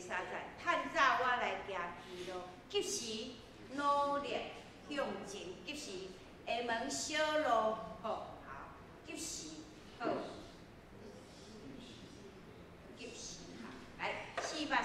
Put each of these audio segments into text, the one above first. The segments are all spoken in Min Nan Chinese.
三节，趁早我來行歧路，及時努力向前，及時下門小路，好，好，及時，好，及時，好，來436。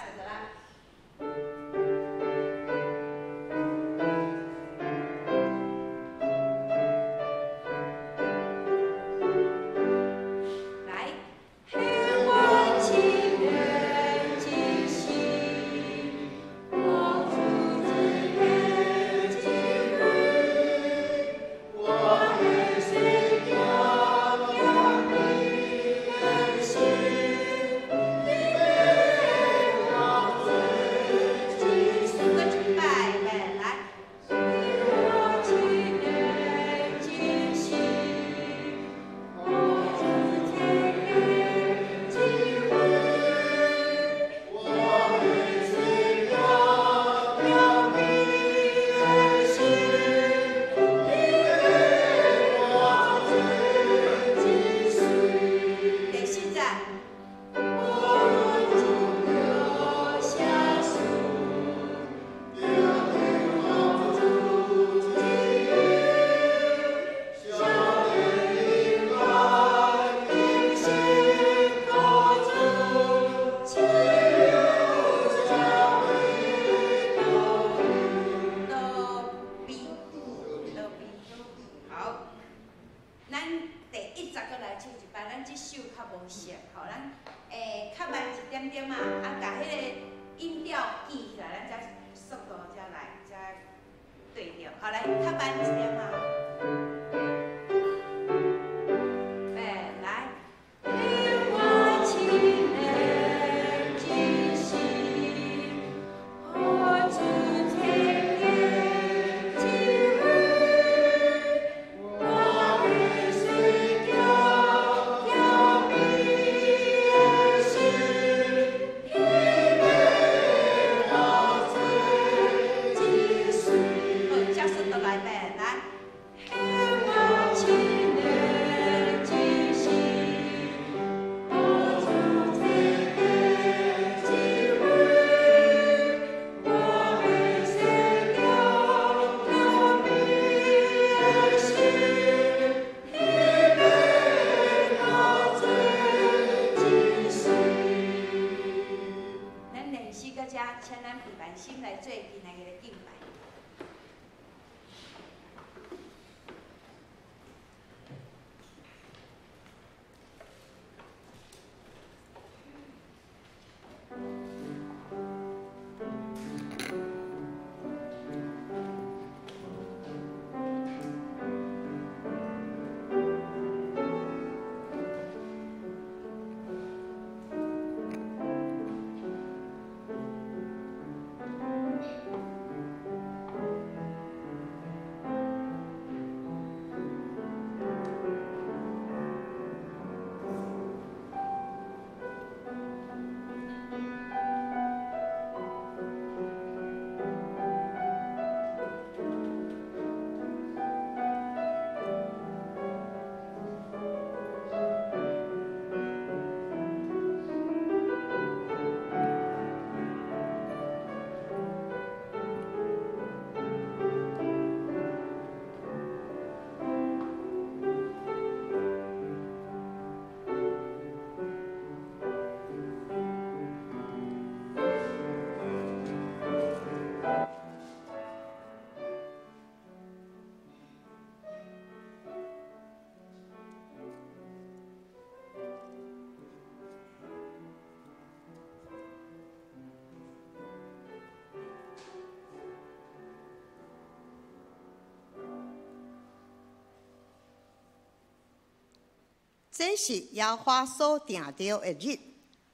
這是耶和華所定著的日，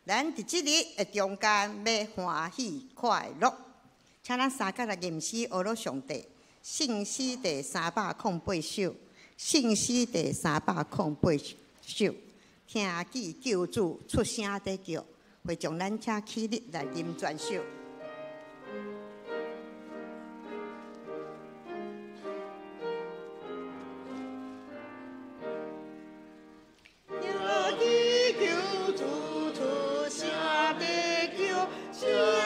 咱佇這日的中間欲歡喜快樂。請咱三甲來吟詩學樂上帝，聖詩第308首，聖詩第308首，聽見救主出聲佇叫，會將咱請起立來吟全首。聽見救主出聲佇叫。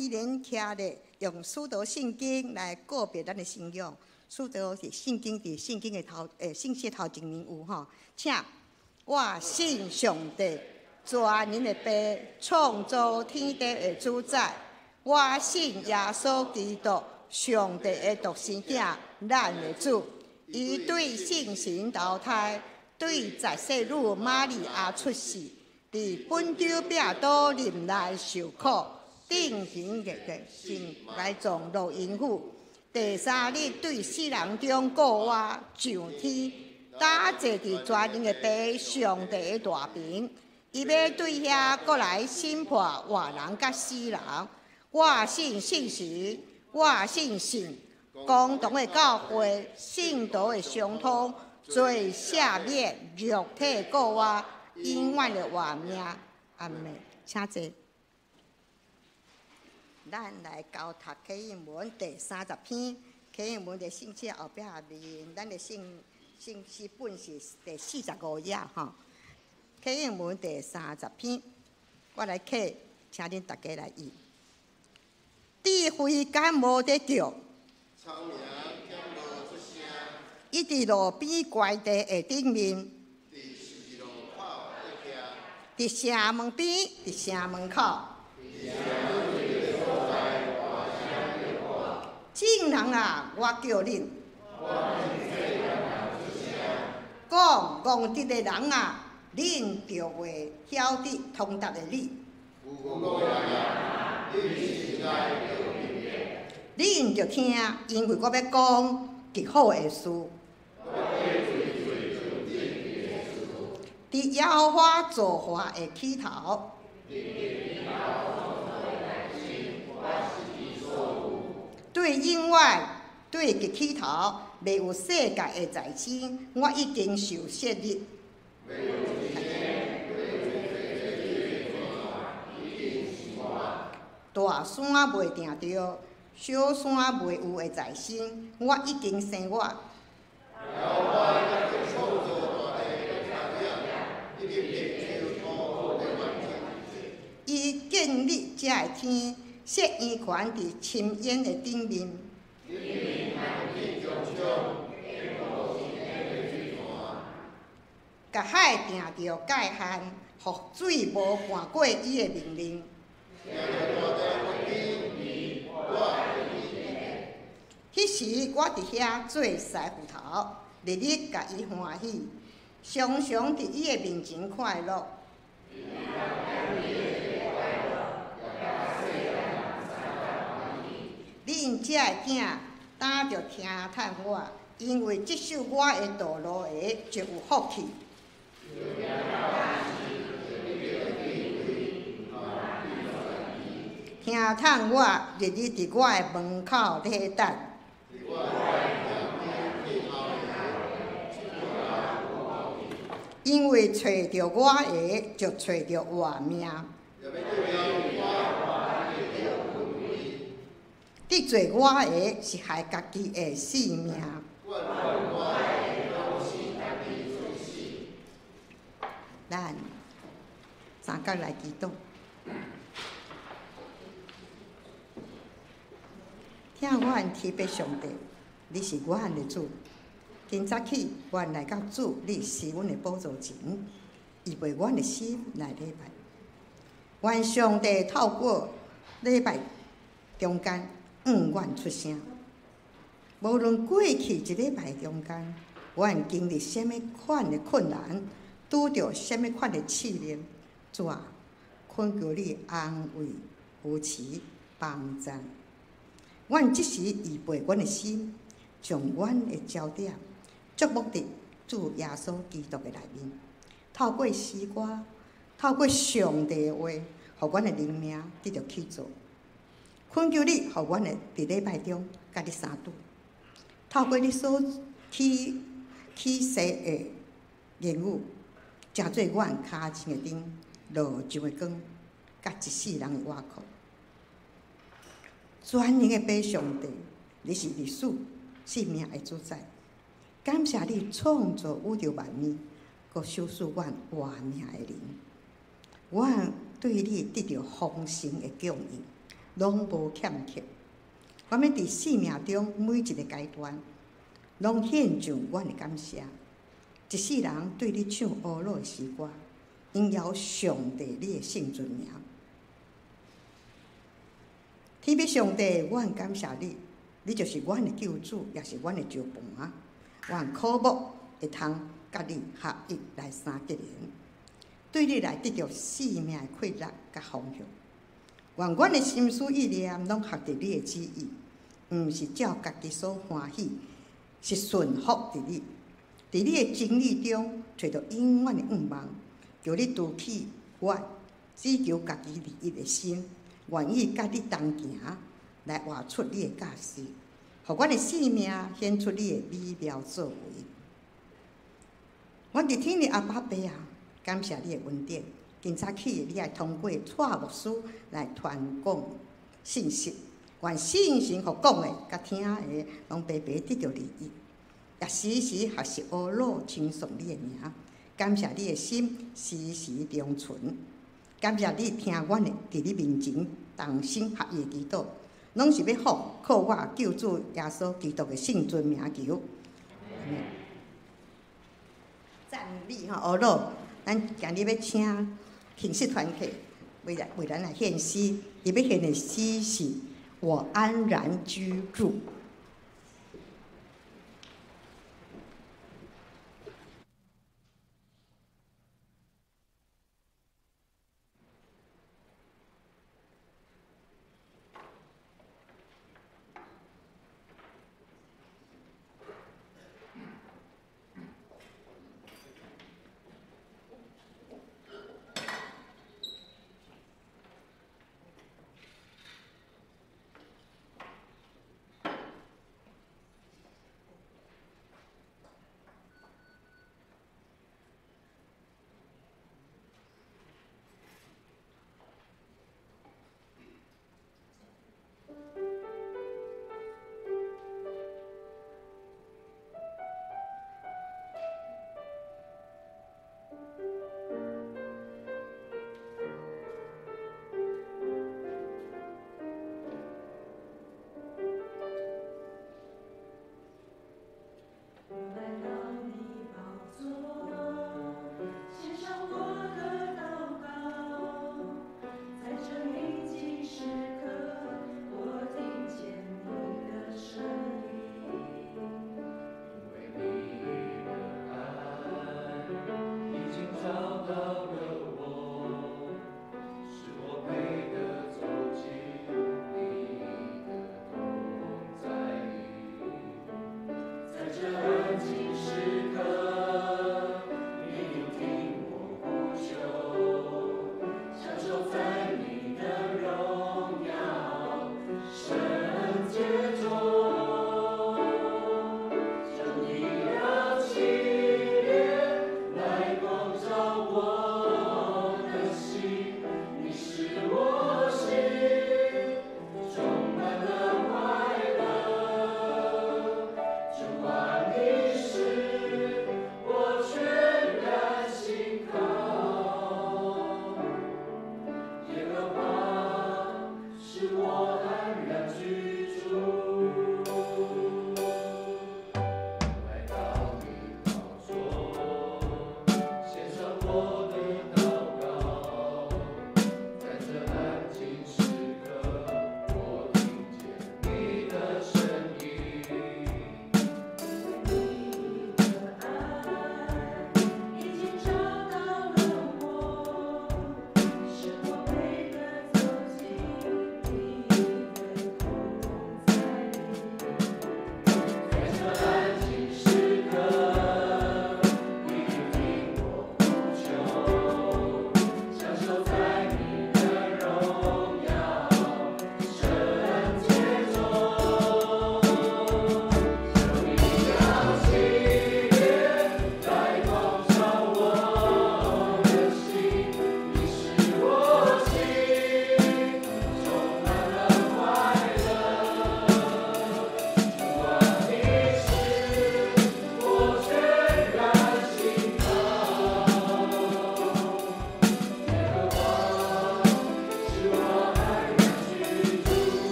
依然徛咧，用使徒信經來告別咱的信仰。使徒是聖經佇聖經的頭，聖詩頭前面有吼，請我信上帝，全能的父，創造天地的主宰。我信耶穌基督，上帝的獨生囝，咱的主。伊對聖神投胎，對十世女瑪利亞出世，佇本丟彼拉多忍耐受苦，釘刑的刑埋葬落陰府。第三日對死人中復活上天，搭坐佇全能的父上帝的大爿。伊欲對遐閣來審判活人佮死人。我信聖神，我信信共同的教會，聖徒的相通，罪赦免，肉體復活，永遠的活命。阿們，請坐。咱來交讀啟應文第30篇，啟應文佇聖冊後壁面，咱的聖詩本是第45頁吼。啟應文第三十篇，我來啟，請恁大家來譯。智慧敢無佇叫？聰明敢無出聲？伊佇路邊乖地的頂面，佇十字路口佇徛，佇城門邊，佇城門口。眾人啊，我叫恁，講戇直的人啊，恁著會曉得通達的理。恁著聽，因為我欲講極好的事。佇耶和華造化的起頭。對永遠，對極起頭，未有世界的在先，我已經受設立。大山未定著，小山未有的在先，我已經生我。伊建立這个天，設圓環佇深淵的頂面。共海定著界限，予水無橫過伊的命令。彼時我佇遐做師傅頭，日日共伊歡喜，常常佇伊的面前快樂。恁這个囝，擔著聽趁我，因為這守我的道路的，就有福氣。聽趁我，日日佇我的門口咧等。因為揣著我的，就揣著活命。得罪我的，是害家己的性命。咱三角來祈禱。聽阮天父上帝，你是阮的主。今早起，阮來到主，你是阮的寶座前，預備阮的心來禮拜。願上帝透過禮拜中間，向阮出聲。無論過去一禮拜中間，阮經歷啥物款的困難，拄著啥物款的試煉，主啊，懇求你安慰、扶持、幫贊。阮這時預備阮的心，將阮的焦點注目佇主耶穌基督的內面，透過詩歌，透過上帝的話，予阮的靈命得著起造。懇求你，予阮的佇禮拜中佮你相拄，透過你所啟示的言語，成做阮跤前的燈，路上的光，佮一世人的倚靠。全能的父上帝，你是歷史、生命的主宰。感謝你創造宇宙萬物，閣賞賜阮活命的靈。阮對你得著豐盛的供應，攏無欠缺。我欲佇生命中每一个階段，攏獻上阮的感謝。一世人對你唱呵咾的詩歌，榮耀上帝你的聖尊名。天父上帝，阮感謝你，你就是阮的救主，也是阮的石磐。阮渴慕會通佮你合一來相結連，對你來得著生命的快樂佮豐富。願阮的心思意念攏合佇你的旨意，毋是照家己所歡喜，是順服佇你。佇你的真理中，揣著永遠的願望，求你除去阮只求家己利益的心，願意佮你同行，來活出你的教示，予阮的生命顯出你的美妙作為。阮佇天的阿爸父啊，感謝你的恩典。今早起你愛通過蔡牧師來傳講信息，願聖神予講的佮聽的，攏白白得著利益，也時時學習呵咾稱頌你的名，感謝你的心時時長存，感謝你聽阮的佇你面前同心合意的祈禱，攏是欲奉靠我救主耶穌基督的聖尊名求。讚美吼，呵咾，咱今日欲請慶祝團體為咱來獻詩，伊欲獻的詩是《我安然居住》。這安靜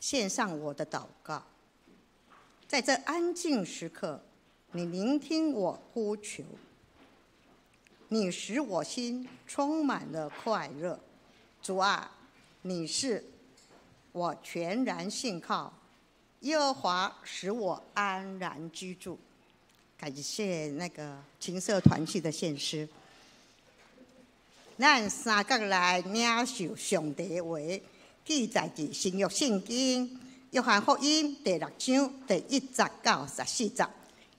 獻上我的禱告。在這安靜時刻，你聆聽我呼求，你使我心充滿了快樂。主啊，你是我全然信靠，耶和華使我安然居住。感謝那個情色團契的獻詩。咱三角來領受上帝的話，記載佇新約聖經約翰福音第六章第一節到十四節。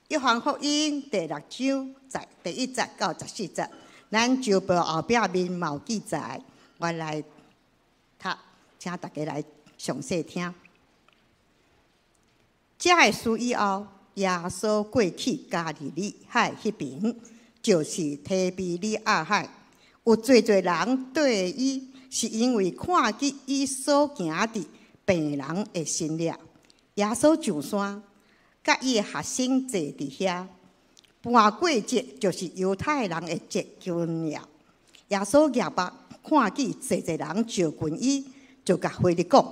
約翰福音第六章第一節到十四節，咱周報後壁面嘛有記載，我來讀，請大家來詳細聽。這个事以後，耶穌過去加利利海彼邊，就是提比哩亞海。有濟濟人對伊，是因為看見伊所行佇病人的神蹟。耶穌上山，佮伊的學生坐佇遐。盤過節就是猶太人的節近了。耶穌舉目看見濟濟人就近伊，就共腓力講：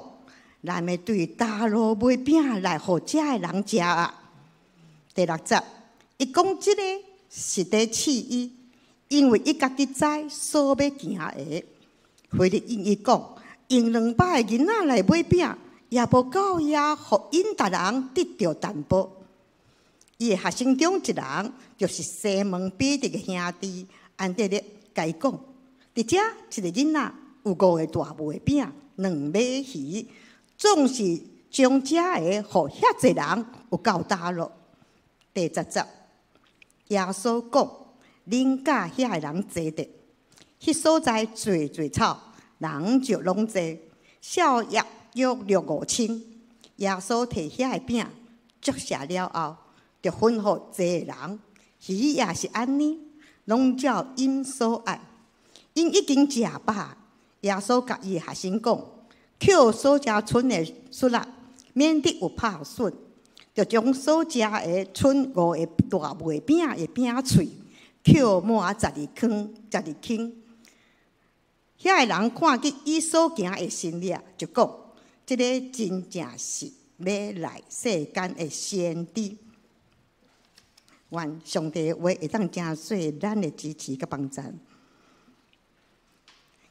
咱欲對佗落買餅來予遮的人食啊！第六節，伊講這個是佇試伊，因為伊家己知所欲行的。腓力應伊講：用200个囡仔來買餅，也無夠遐，予𪜶逐人得著淡薄。伊的學生中一人，就是西門彼得的兄弟安德烈，共伊講：佇遮一个囡仔有5个大糜的餅，2尾魚，總是將這个予遐濟人有夠膽囉。第十節，耶穌講：恁佮遐个人坐著，彼所在濟濟草，人就攏坐，數約約六五千。耶穌提遐个餅，祝謝了後，就分予坐的人，魚也是按呢，攏照𪜶所愛。𪜶已經食飽，耶穌共伊學生講：抾所食賰的出來，免得有拍損。就將所食的賰5个大糜餅的餅碎，抾滿12筐，12筐。遐个人看見伊所行的神蹟，就講：這个真正是欲來世間的先知。願上帝的話會當成做咱的支持佮幫助。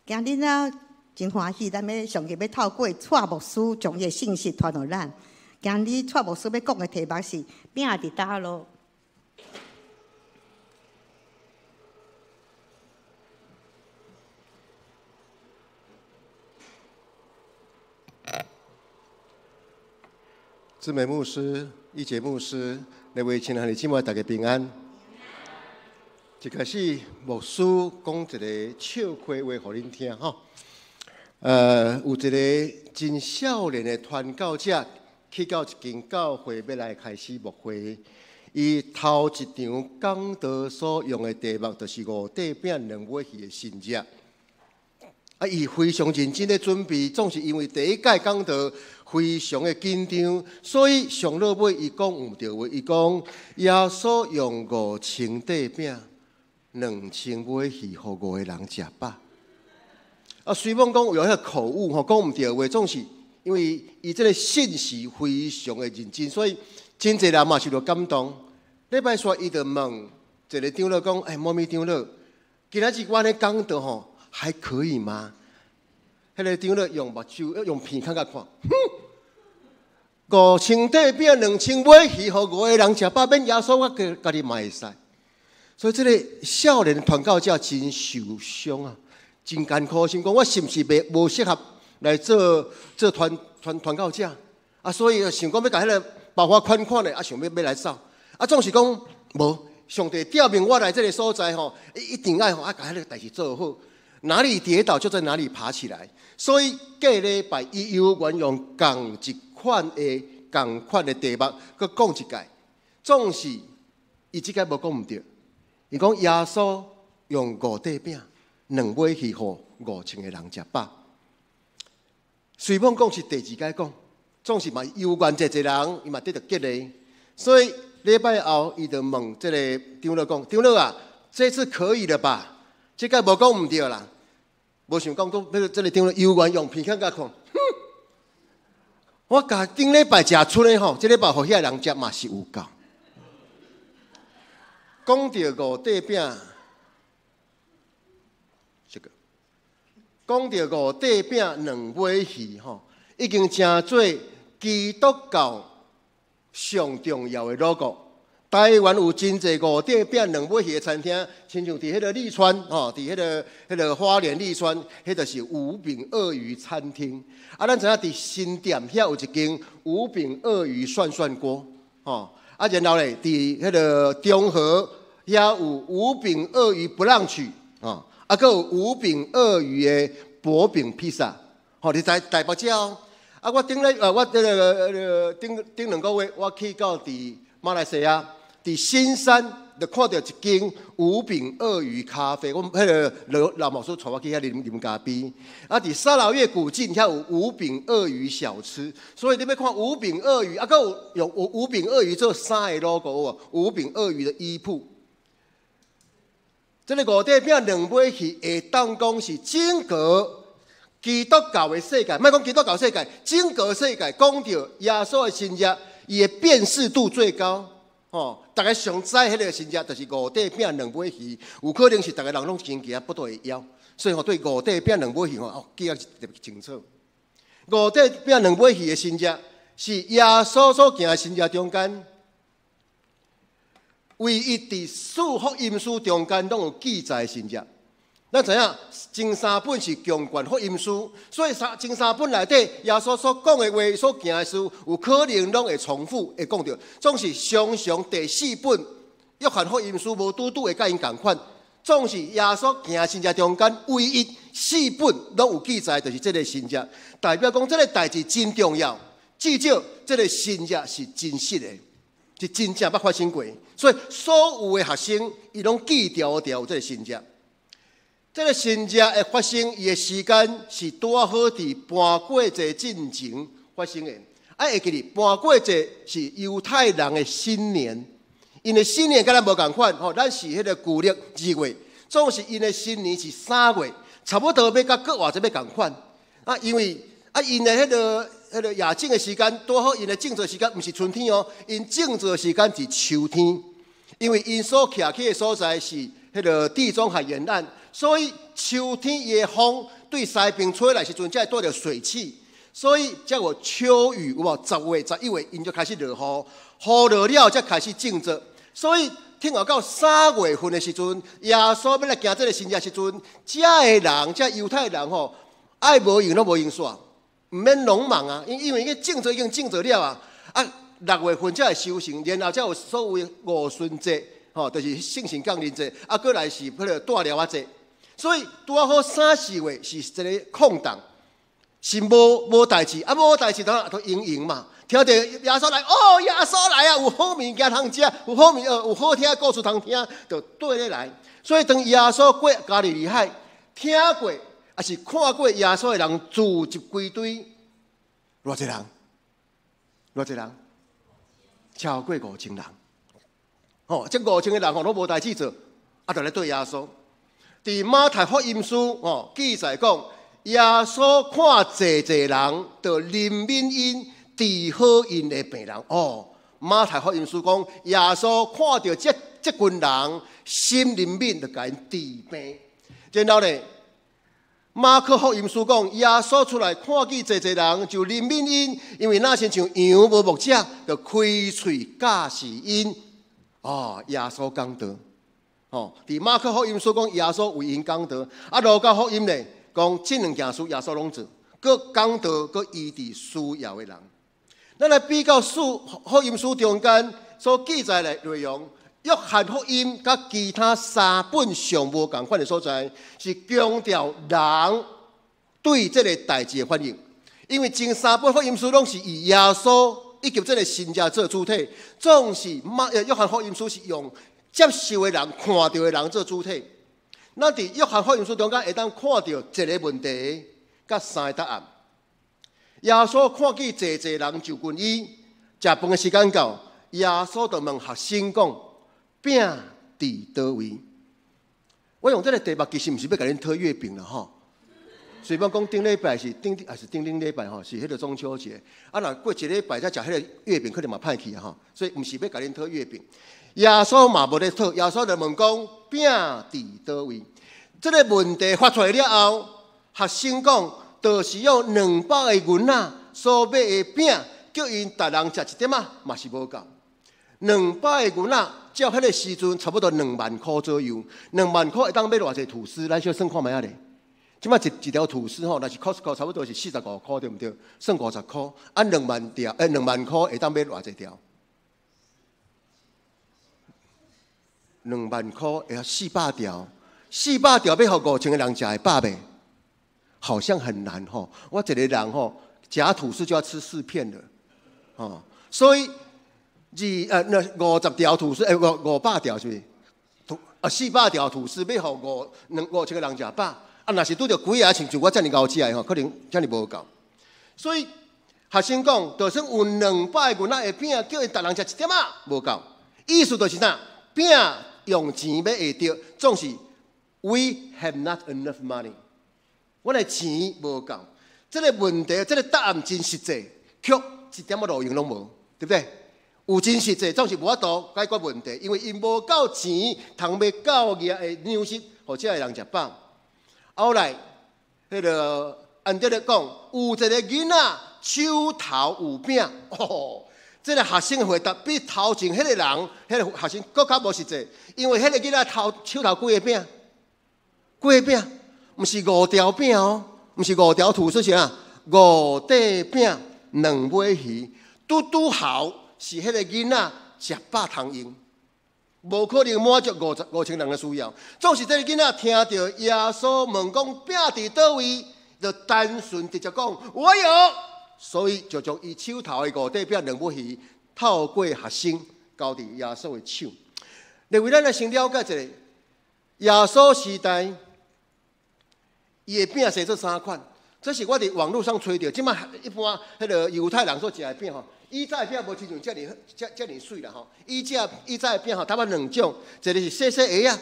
今日呢，真歡喜，咱欲上帝欲透過蔡牧師將伊的信息傳予咱。今日蔡牧師欲講的題目是餅佇佗落。志美牧師、一傑牧師，兩位親愛的姊妹，大家平安。一開始，牧師講一个笑話話予恁聽吼。有一个真少年的傳教者去到一間教會，欲來開始牧會。伊頭一場講道所用的題目，就是5塊餅2尾魚的神蹟。啊！伊非常認真咧準備，總是因為第一屆講道非常的緊張，所以上落尾伊講毋對話，伊講耶穌用5000塊餅、2000尾魚，予5個人食飽。啊，雖罔講有遐口誤吼，講毋對話，總是因為伊這个信息非常的認真，所以真濟人嘛受著感動。禮拜四伊就問一个長老講：欸，某咪長老，今仔日我咧講道吼，還可以嗎？彼个長老用目睭，用鼻孔共看，哼，5000塊餅、2000尾魚，予5个人食飽，免耶穌我家己嘛會使。所以這个少年傳教者真受傷啊，真艱苦，想講我是毋是袂無適合來做做傳教者啊？所以想講欲共彼个包袱款款的，啊，想欲來走，啊，總是講無上帝調命我來這个所在吼，一定愛吼啊，共彼个代誌做好。哪裡跌倒就在哪裡爬起來，所以過禮拜伊又沿用仝一款的題目，閣講一擺，總是伊這擺無講毋對。伊講耶穌用5塊餅、2尾魚，予5000个人食飽。雖罔講是第二擺講，總是嘛有緣濟濟人，伊嘛得著激勵。所以禮拜後，伊就問這个長老講：長老啊，這次可以了吧？這擺無講毋對啦，無想講講，這个長老猶原用鼻孔共看，哼，我共頂禮拜食賰的吼，這禮拜予遐人食嘛是有夠。講著五塊餅，這個講著五塊餅兩尾魚吼，已經成做基督教上重要的 logo。台灣有真濟五塊餅兩尾魚的餐廳，親像佇彼个利川吼，佇彼个花蓮利川，彼就是五餅二魚餐廳。啊，咱知影佇新店遐有一間五餅二魚涮涮鍋，吼。啊，然後咧，佇彼个中和遐有五餅二魚 brunch，吼，啊，閣有五餅二魚的薄餅披薩，吼，佇台北遮哦。啊，我頂咧，我這个頂頂兩個月，我去到佇馬來西亞，佇新山就看著一間五餅二魚咖啡，阮彼个老老牧師帶我去遐啉啉咖啡。啊，佇沙勞越古晉遐有五餅二魚小吃，所以你欲看五餅二魚，啊，閣有用五餅二魚做衫的 logo 哦，五餅二魚的衣鋪。這个五塊餅兩尾魚會當講是整個基督教的世界，莫講基督教世界，整個世界講著耶穌的神跡，伊的辨識度最高。吼，逐家上知彼个神跡，就是五塊餅兩尾魚，有可能是逐家人攏真記啊，腹肚會枵，所以吼對五塊餅兩尾魚吼，哦，記得特別清楚。五塊餅兩尾魚的神跡，是耶穌所行的神跡中間，唯一佇四福音書中間攏有記載的神跡。咱知影前三本是強權福音書，所以前三本內底耶穌所講的話、所行的事，有可能攏會重複，會講著。總是常常第四本約翰福音書無拄拄會佮𪜶仝款。總是耶穌行神跡中間唯一四本攏有記載，就是這个神跡，代表講這个代誌真重要，至少這个神跡是真實的，是真正捌發生過。所以所有的學生，伊攏記牢牢這个神跡。這个神跡的發生，伊的時間是拄仔好佇盤過節進前發生的。啊，會記得盤過節是猶太人的新年，𪜶的新年佮咱無仝款吼，咱是彼个舊曆2月，總是𪜶的新年是3月，差不多欲佮復活節欲仝款。啊，因為啊，𪜶的彼个夜種的時間，拄好𪜶的種作時間，毋是春天哦，𪜶種作時間是秋天，因為𪜶所徛起的所在是彼个地中海沿岸。所以秋天伊的風對西邊吹來時陣，才會帶著水汽，所以才有秋雨有無？10月、11月，𪜶就開始落雨，雨落了才開始種作。所以聽候到3月份的時陣，耶穌欲來行這个神跡時陣，遮的人，遮猶太人吼，愛無閒攏無閒煞，毋免農忙啊，因為伊種作已經種作了啊。啊，6月份才會收成，然後才有所謂五旬節，吼，就是聖神降臨節，啊，閣來是彼个大寮仔節。所以拄仔好三四月是一个空檔，是無代誌，啊無代誌當然都閒閒嘛。聽著耶穌來，哦，耶穌來啊，有好物件通食，有好聽的故事通聽，就綴咧來。所以當耶穌過加利利海，聽過抑是看過耶穌的人，聚集規堆，偌濟人？偌濟人？超過5000人。吼，這5000个人吼攏無代誌做，啊，就來綴耶穌。佇馬太福音書吼記載講，耶穌看濟濟人，就憐憫𪜶，治好𪜶的病人。哦，馬太福音書講，耶穌看著這群人，心憐憫，就共𪜶治病。然後呢，馬可福音書講，耶穌出來看見濟濟人，就憐憫𪜶，因為若親像羊無牧者，就開喙教示𪜶。哦，耶穌講道。哦，佇馬可福音書講耶穌為𪜶講道，啊，路加福音呢講這兩件事耶穌攏做，閣講道，閣醫治需要的人。咱來比較四福音書中間所記載的內容，約翰福音佮其他三本上無仝款的所在，是強調人對這个代誌的反應。因為前三本福音書攏是以耶穌以及這个神跡做主體，總是約翰福音書是用接受的人、看著的人做主體。咱佇約翰福音書中間會當看著一个問題，佮三个答案。耶穌看見濟濟人就近伊，食飯的時間到，耶穌就問學生講：餅佇佗位？我用這个題目其實毋是欲共恁討月餅啦吼，雖然講頂禮拜是頂，還是頂頂禮拜吼，是彼個中秋節。啊，若過一禮拜才食彼個月餅，可能嘛歹去啊吼。所以毋是欲共恁討月餅。耶穌嘛無咧討，耶穌就問講餅佇佗位？這個問題發出來了後，學生講，就是用200個銀仔所買的餅，叫𪜶逐人食一點仔，嘛是無夠。兩百個銀仔，照彼個時陣，差不多2萬箍左右。兩萬箍會當買偌濟吐司？咱小算看覓仔咧。這擺一一條吐司吼，若是 Costco 差不多是45箍，對毋對？算50箍，啊2萬條，欸，2萬箍會當買偌濟條？兩萬箍會400條，四百條欲予5000個人食會飽袂？好像很難吼。我一個人吼，食吐司就要吃四片了，吼，所以二呃那50條吐司，欸五百條是毋是？吐啊四百條吐司欲予五兩五千個人食飽。啊，若是拄著幾个親像我遮爾𠢕食的吼，可能遮爾無夠。所以學生講，就算有兩百個銀仔的餅，叫𪜶逐人食一點仔，無夠。意思就是啥？餅用錢買會著，總是 we have not enough money。阮的錢無夠。這個問題，這個答案真實際，卻一點仔路用攏無，對不對？有真實際，總是無法度解決問題，因為𪜶無夠錢，通買夠額的糧食，予這个人食飽。後來，彼個安德烈講，有一個囡仔手頭有餅，哦，這個學生回答比頭前彼個人，彼個學生閣較無實際，因為彼個囡仔頭手頭幾個餅，幾個餅，毋是五條餅哦，毋是五條吐司是啥？五塊餅兩尾魚，拄拄好是彼個囡仔食飽通用。無可能滿足5000人的需要。總是這個囡仔聽著耶穌問講餅佇佗位，就單純直接講我有，所以就將伊手頭的五塊餅兩尾魚透過學生交佇耶穌的手。另外，咱來先了解一下耶穌時代，伊的餅生做三款。這是我佇網路上揣著，這擺一般彼個猶太人所食的餅吼。以早的餅無親像遮爾遮遮爾媠啦吼。以早以早的餅吼，差不多兩種，一個是細細鞋仔，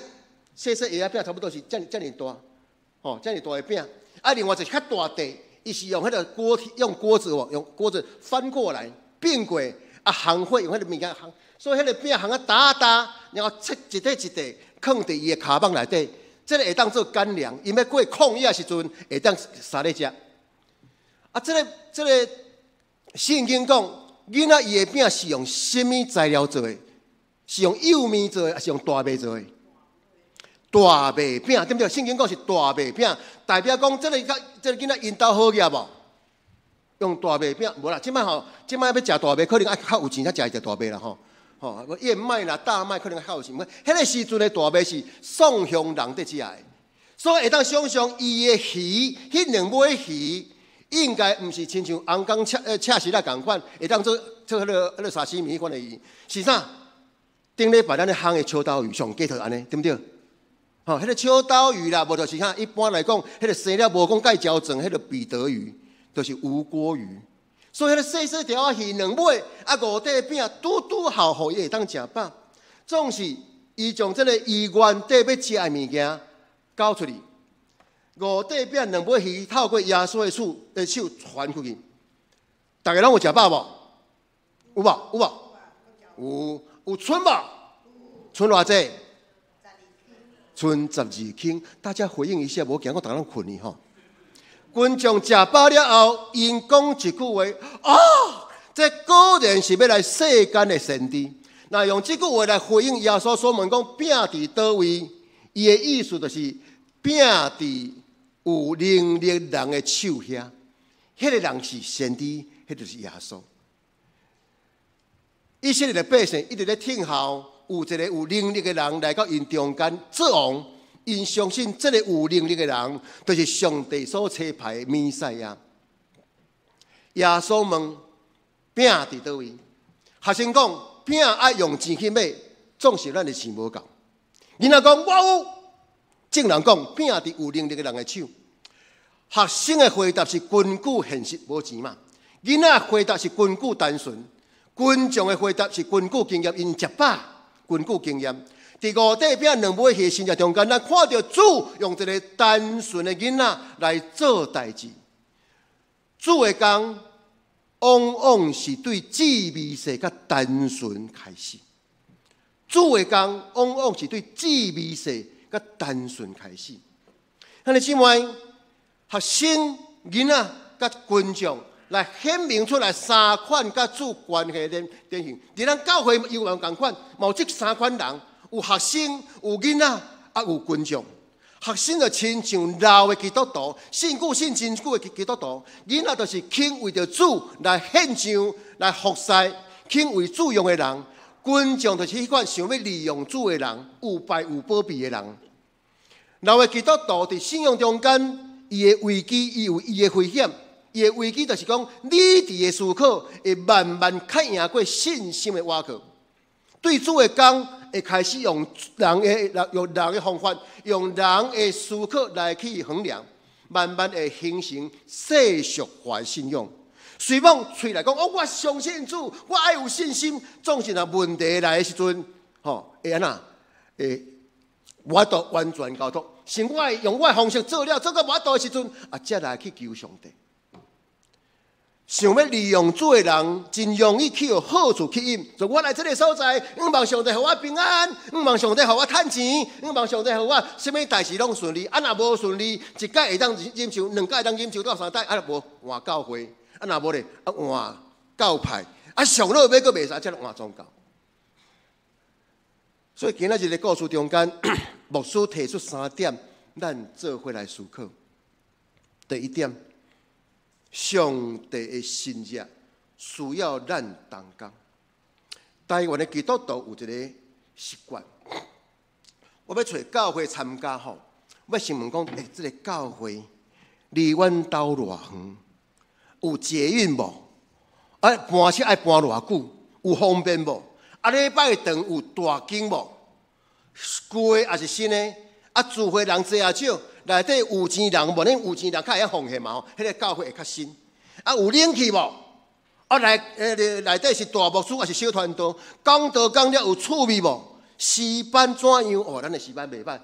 細細鞋仔餅差不多是遮爾遮爾大，吼，遮爾大的餅。啊，另外一個較大塊，伊是用彼個鍋用鍋子哦，用鍋子翻過來變過，啊，烘火用彼個物件烘，所以彼個餅烘啊焦焦，然後切一塊一塊，囥佇伊的跤蠓內底，這個會當做乾糧，𪜶欲過曠野時陣會當捎咧食。啊，這個這個聖經講，囡仔伊的餅是用啥物材料做的？是用幼麵做的，還是用大麥做的？大麥餅對毋對？聖經講是大麥餅，代表講這個這個囡仔𪜶兜好額無？用大麥餅無啦，這擺吼，這擺欲食大麥，可能愛較有錢才食會著大麥啦吼。吼，燕麥啦、大麥可能較有錢。彼個時陣的大麥是宋鄉人佇食的，所以會當想象伊的魚，彼兩尾魚應該毋是親像紅港赤赤絲仔仝款，會當做做彼個彼個沙西米彼款的魚，是啥？頂禮拜咱咧烘的秋刀魚上過頭按呢，對毋對？吼，彼個秋刀魚啦，無就是啥？一般來講，彼個生了無講蓋焦狀，彼個彼得魚，就是吳郭魚。所以彼個細細條仔魚兩尾，啊五塊餅，拄拄好，予伊會當食飽。總是伊將這個伊原底欲食的物件交出去，五塊餅兩尾魚透過耶穌的手的手傳出去，逐家攏有食飽無？有無？有無？有有賰無？賰偌濟？賰12頃。大家回應一下，無驚講逐家攏睏去吼。群眾食飽了後，𪜶講一句話：啊，這果然是欲來世間的先知。若用這句話來回應耶穌所問講餅佇佗位，伊的意思就是餅佇有能力人的手遐，彼個人是先知，彼就是耶穌。以色列的百姓一直咧等候有一個有能力的人來到𪜶中間做王，𪜶相信這個有能力的人就是上帝所差派的彌賽亞。耶穌問餅佇佗位？學生講餅愛用錢去買，總是咱的錢無夠。囡仔講我有，眾人講餅佇有能力的人的手。學生的回答是根據現實無錢嘛？囡仔回答是根據單純。群眾的回答是根據經驗，𪜶食飽，根據經驗。佇五塊餅兩尾魚的神蹟中間，咱看著主用一个單純的囡仔來做代誌。主的工往往是對細微細佮單純開始。主的工往往是對細微細佮單純開始。兄弟姊妹，學生、囡仔佮群眾來顯明出來三款佮主關係的典型。佇咱教會猶嘛仝款，嘛有這三款人：有學生、有囡仔，啊有群眾。學生就親像老的基督徒，信久信真久的基督徒；囡仔就是肯為著主來獻上、來服侍、肯為主用的人。群眾就是彼款想欲利用主的人，有敗有保庇的人。老的基督徒佇信仰中間，伊的危機，伊有伊的危險。伊的危機就是講，理智的思考會慢慢較贏過信心的倚靠。對主的工會開始用人的方法，用人的思考來去衡量，慢慢會形成世俗化的信仰。雖罔喙內講，哦，我相信主，我愛有信心。總是若問題來的時陣，吼，會按怎？會無法度完全交託，是我用我的方式做了，做到無法度的時陣，啊，才來去求上帝。想欲利用主的人，真容易去予好處吸引。說我來這個所在，向望上帝予我平安，向望上帝予我趁錢，向望上帝予我啥物代誌攏順利。啊，若無順利，一擺會當忍受，兩擺會當忍受到三擺，啊，無換教會，啊，若無咧，啊換教派，啊，上落尾閣袂使，才換宗教。所以今仔日的故事中間，牧師提出三點，咱做伙來思考。第一點，上帝的神蹟需要咱同工。台灣的基督徒有一个習慣，我欲揣教會參加吼，我先問講，欸，這个教會離阮兜偌遠？有捷運無？啊，搬車愛搬偌久？有方便無？啊，禮拜堂有大間無？舊的抑是新的？啊，聚會人濟抑少？內底有錢人無？恁有錢人較會曉奉獻嘛？吼，彼个教會會較新。啊，有冷氣無？啊，內底是大牧師抑是小傳道？講道講了有趣味無？詩班怎樣？哦，咱的詩班袂䆀，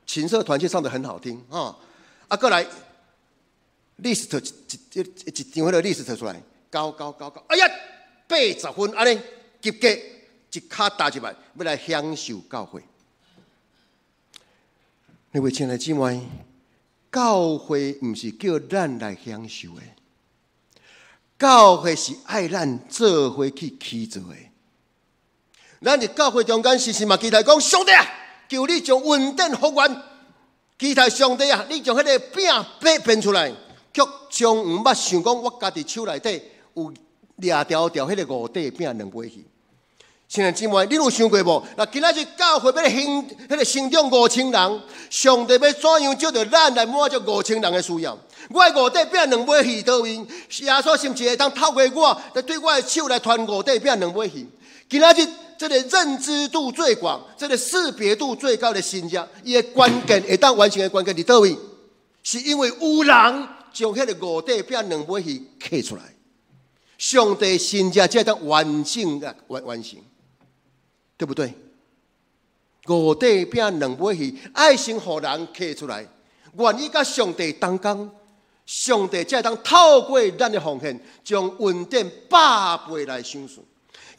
琴瑟團契唱得很好聽，吼。啊，閣來 list 一一一一張彼個 list 出來，勾勾勾勾，哎呀，80分，按呢及格，一跤踏入來，欲來享受教會。各位親愛姊妹，教會毋是叫咱來享受的，教會是愛咱做伙去起造的。咱佇教會中間，時時嘛期待講，上帝啊，求你將恩典復原，期待上帝啊，你將彼个餅變變出來，卻從毋捌想講，我家己手內底有掠條條彼个五塊餅兩尾魚。親愛姊妹，你有想過無？若今仔日教會欲興，彼个成長5000人，上帝欲怎樣藉著咱來滿足五千人的需要？我的五塊餅兩尾魚佗位？耶穌是毋是會當透過我來對我的手來傳五塊餅兩尾魚？今仔日這个認知度最廣、這个識別度最高的神蹟，伊的關鍵會當完成的關鍵佇佗位？是因為有人將彼个五塊餅兩尾魚刻出來，上帝神蹟才會當完整的完成。對不對？五塊餅兩尾魚，愛先予人刻出來，願意佮上帝同工，上帝才會當透過咱的奉獻，將恩典百倍來賞賜。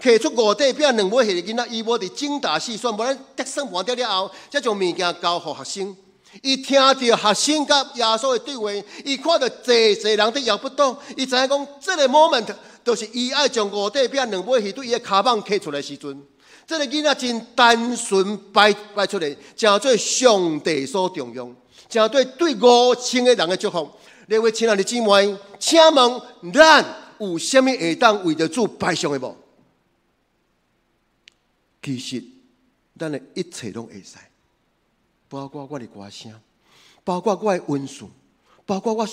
刻出五塊餅兩尾魚的囡仔，伊無佇精打細算，無咧得算盤得了後，才將物件交予學生。伊聽著學生佮耶穌的對話，伊看著濟濟人佇搖腹肚，伊知影講，這个 moment 就是伊愛將五塊餅兩尾魚對伊的跤蠓刻出來時陣。這个囡仔真單純擺擺出來，成做上帝所重用，成做對5000个人的祝福。各位親愛的姊妹，請問咱有啥物會當為著主擺上的無？其實，咱的一切攏會使，包括我的歌聲，包括我的恩賜，包括我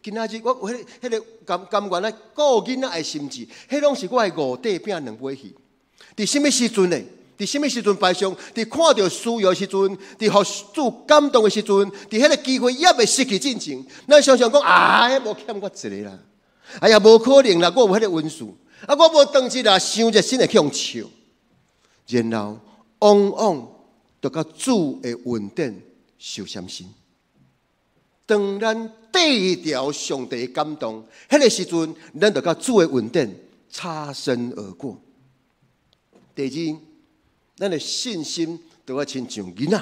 今仔日我彼个甘甘願來顧囡仔的心志，彼攏是我的五塊餅兩尾魚。佇啥物時陣呢？佇啥物時陣擺上？佇看著需要的時陣，佇予主感動的時陣，佇彼个機會猶未失去進前，咱常常講啊，彼無欠我一个啦。哎呀，無可能啦，我無彼个恩賜，啊，我無當時啦，傷熱心會去予笑。然後，往往就佮主的恩典相相信。當咱得著上帝的感動，彼个時陣，咱就佮主的恩典擦身而過。第二，咱的信心都愛親像囡仔。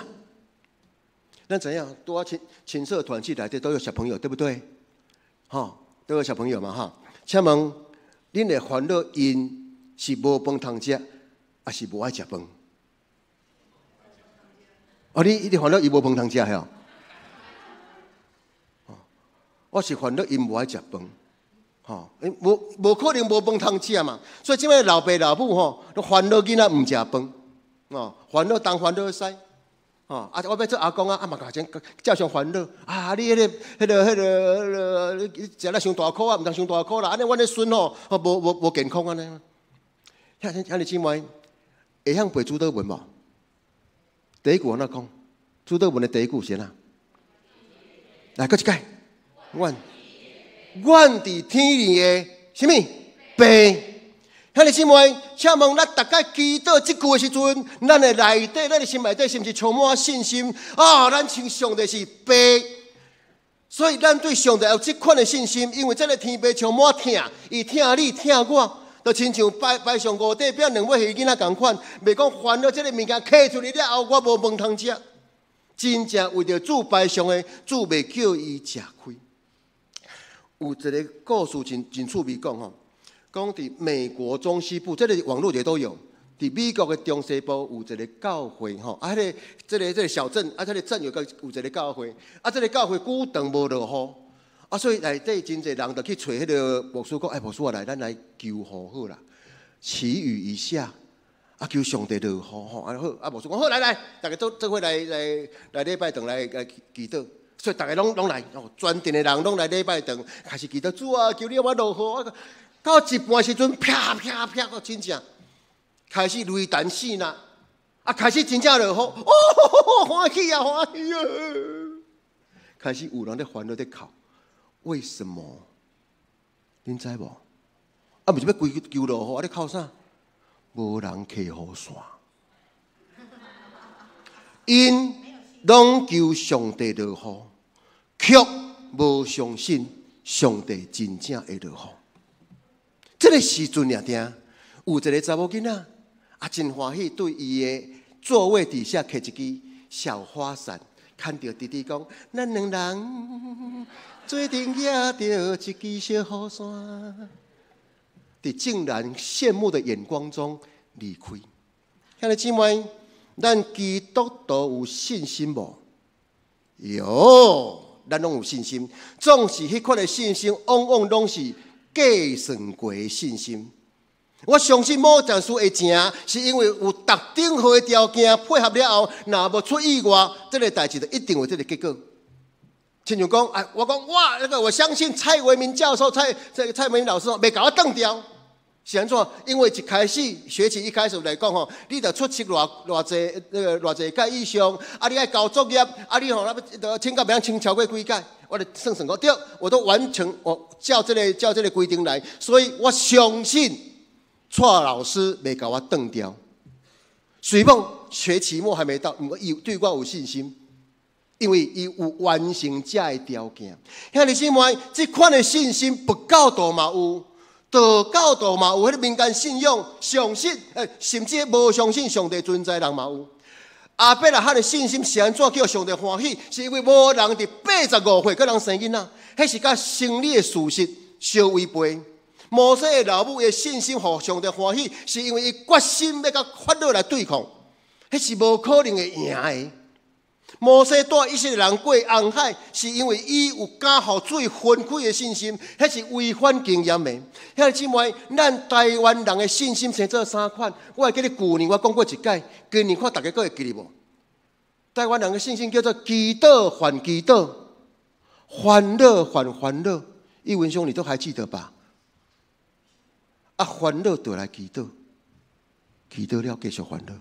咱知影，拄仔親親社團契內底都有小朋友，對不對？吼，都有小朋友嘛，哈。請問，恁會煩惱𪜶是無飯通食，抑是無愛食飯？哦，你一直煩惱伊無飯通食吼？我是煩惱𪜶無愛食飯，吼，無可能無飯通食嘛。所以這擺老爸老母吼，攏煩惱囡仔毋食飯，哦，煩惱東煩惱西，哦，啊，我欲做阿公啊，啊嘛共錢照常煩惱。啊，你彼个，你食了傷大箍啊，毋通傷大箍啦，按呢阮的孫吼，無健康按呢。兄弟姊妹，會曉背主禱文無？第一句按怎講？主禱文的第一句是按怎？來，閣一擺。願佇天裡的啥物？父。兄弟姊妹，請問咱逐擺祈禱這句的時陣，咱的內底，咱的心內底，是毋是充滿信心？啊，咱親上帝是父，所以咱對上帝有這款的信心，因為這个天父充滿疼，伊疼你疼我，就親像排上五塊餅兩尾魚囡仔仝款，袂講煩惱這个物件揢出去了後，我無飯通食。真正為著主排上的，主袂叫伊食虧。有一个故事真真趣味講吼，講佇美國中西部，這个網路也都有。佇美國的中西部有一个教會吼，啊，彼个這个小鎮，啊，這个鎮有一个教會，啊，這个教會久長無落雨，啊，所以內底真濟人就去揣彼个牧師講，哎，牧師啊，來，咱來求雨好啦，祈雨一下，啊，求上帝落雨吼，啊好，啊牧師講好，來來，逐家做伙來禮拜堂來祈禱。所以逐家攏來，哦，全鎮的人攏來禮拜堂，開始祈禱主啊，求你予我落雨啊！到一半時陣，啪啪啪，哦，真正開始雷霆四啦，啊，開始真正落雨，哦，歡喜啊，歡喜啊！開始有人咧煩惱咧哭，為什麼？恁知無？啊，毋是欲規求落雨，啊，咧哭啥？無人提雨傘，𪜶攏求上帝落雨，卻無相信上帝真正會落雨。這个時陣爾定有一个查某囡仔，啊，真歡喜，對伊的座位底下摕一支小花傘，牽著弟弟講：咱兩人做陣舉著一支小雨傘，佇眾人羨慕的眼光中離開。兄弟姊妹，咱基督徒有信心無？有，咱攏有信心。總是彼款的信心，往往攏是計算過的信心。我相信某件事會成，是因為有特定好的條件配合了後，若無出意外，這个代誌就一定有這个結果。親像講，哎，我講哇，那個我相信蔡維明教授、蔡維明老師袂共我當掉。是按怎？因為一開始學期一開始來講吼，你著出席偌偌濟那个偌濟屆以上，啊，你愛交作業，啊，你吼那請假袂通請超過幾屆，我就算算講對，我都完成，我照這个規定來，所以我相信蔡老師袂共我當掉。雖罔學期末還沒到，毋過伊對我有信心，因為伊有完成這个條件。兄弟姊妹，這款的信心佛教徒嘛有。道教徒嘛有彼个民間信仰，相信，甚至無相信上帝存在人嘛有。亞伯拉罕的信心是按怎叫上帝歡喜？是因為無人佇85歲閣通生囡仔，彼是佮生理的事實相違背。摩西的老母的信心予上帝歡喜，是因為伊決心欲佮法老來對抗，彼是無可能會贏的。摩西帶以色列人過紅海，是因為伊有敢予水分開的信心，彼是違反經驗的。兄弟姊妹，咱台灣人的信心生做三款。我會記得舊年我講過一擺，今年看大家閣會記得無？台灣人的信心叫做祈禱還祈禱，煩惱還煩惱。一文兄，你都還記得吧？啊，煩惱就來祈禱，祈禱了繼續煩惱。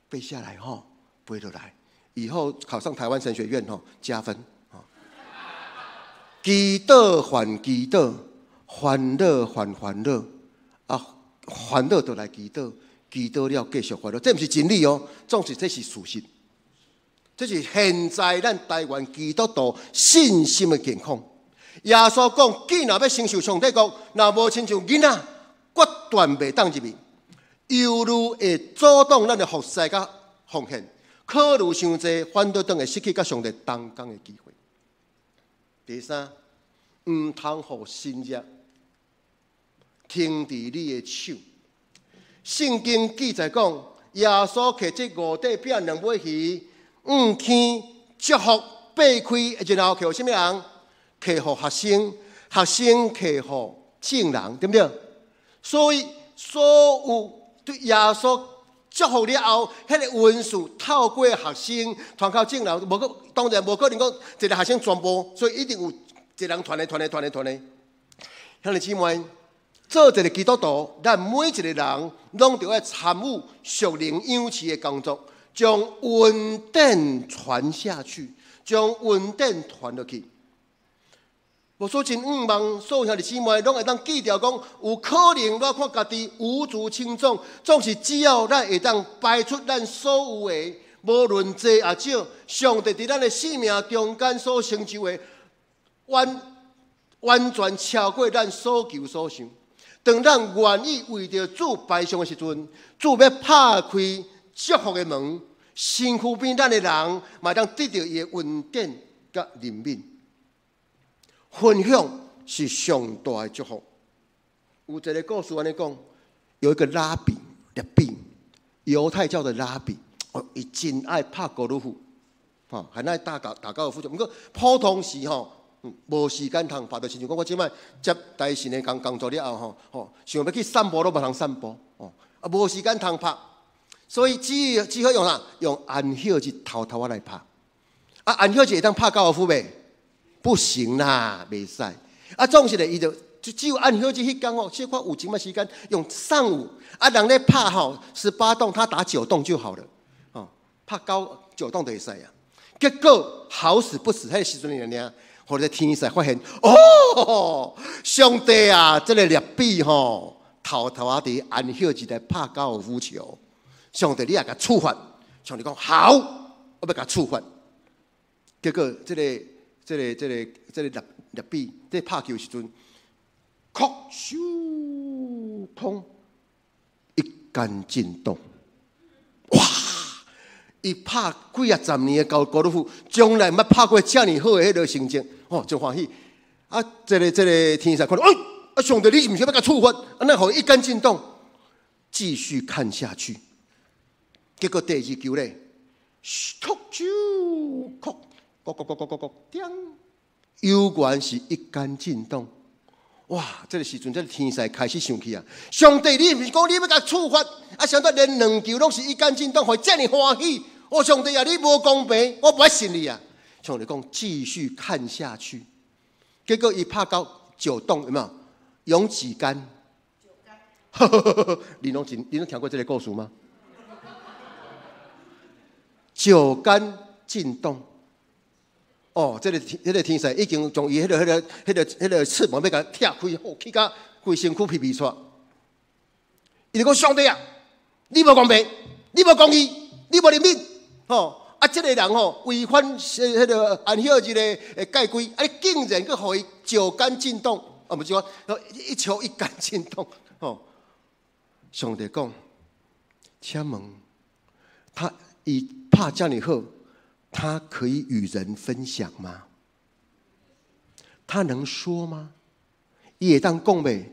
背下來吼，背落來，以後考上台灣神學院吼加分。祈禱還祈禱，煩惱還煩惱，啊，煩惱就來祈禱，祈禱了繼續快樂，這毋是真理哦，總是這是事實。這是現在咱台灣基督徒信心的健康。耶穌講，既若欲承受上帝國，若無親像囡仔，決斷袂當入去。猶豫會阻擋咱的服侍佮奉獻，考慮傷濟，反倒轉會失去佮上帝同工的機會。第三，毋通予新約停佇你的手。聖經記載講，耶穌提這五塊餅兩尾魚，五天祝福擘開，然後予啥物人？予學生，學生予眾人，對毋對？所以所有對耶穌祝福了後，彼個恩賜透過學生傳到眾人，無可當然無可能講一個學生全部，所以一定有一個人傳的、傳的、傳的、傳的。兄弟姊妹，做一個基督徒，咱每一個人攏著愛參與屬靈養飼的工作，將恩典傳下去，將恩典傳落去。無說真向望，所有兄弟姊妹攏會當記著講，有可能我看家己無足輕重，總是只要咱會當擺出咱所有的，無論濟抑少，上帝佇咱的生命中間所成就的，完完全超過咱所求所想。當咱願意為著主擺上的時陣，主欲拍開祝福的門，身軀邊咱的人，嘛會當得著伊的恩典佮憐憫。分享是上大的祝福。有一個故事按呢講，有一個拉比，拉比，猶太教的拉比，哦，伊真愛拍高爾夫，吼，很愛打高打高爾夫球。毋過普通時吼，無時間通拍，就親像講我這擺接台神的工工作了後吼，吼，想欲去散步攏無通散步，哦，啊，無時間通拍，所以只只好用啥？用安息日偷偷仔來拍。啊，安息日會當拍高爾夫袂？不行啦，袂使。啊，總是咧，伊就只有安息日彼工吼，小可有一點時間，用上午啊，人咧拍吼18洞，他打九洞就好了，哦，拍高九洞就會使啊。結果好死不死，彼個時陣爾爾，予這天使發現，哦，上帝啊，這個拉比吼，偷偷仔佇安息日來拍高爾夫球，上帝你也共處罰。上帝講好，我欲共處罰。結果這個。這個、這個、這個拉拉比，這拍球時陣，哭咻砰，一桿進洞，哇！伊拍幾仔十年的高高爾夫，從來毋捌拍過遮爾好的彼个成績，哦，真歡喜。啊，這個、這個天使看著，哎，啊，上帝，你是毋是欲共處罰？啊，哪予伊一桿進洞？繼續看下去，結果第二球咧，哭咻哭。咕咕咕咕咕咕，叮！猶原是一桿進洞。哇！這個時陣，這個天使開始生氣啊！上帝，你毋是講你欲共處罰？啊，啥物連兩球攏是一桿進洞，予伊遮爾歡喜。哦，上帝啊，你無公平，我無愛信你啊！上帝講，繼續看下去。結果伊拍到九洞，有沒有？用幾桿？九桿。你攏聽過這個故事嗎？九桿進洞。哦，這個這個天使已經將伊彼個彼個彼個彼個翅膀欲共拆開，哦，去甲規身軀皮皮剉。伊就講上帝啊，你無公平，你無公義，你無憐憫，吼！啊，這個人吼違反彼個安息日的誡規，啊，你竟然閣予伊九桿進洞，啊，毋是講一球一桿進洞，吼！上帝講，請問他伊拍遮爾好。他可以與人分享嗎？他能說嗎？伊會當講袂？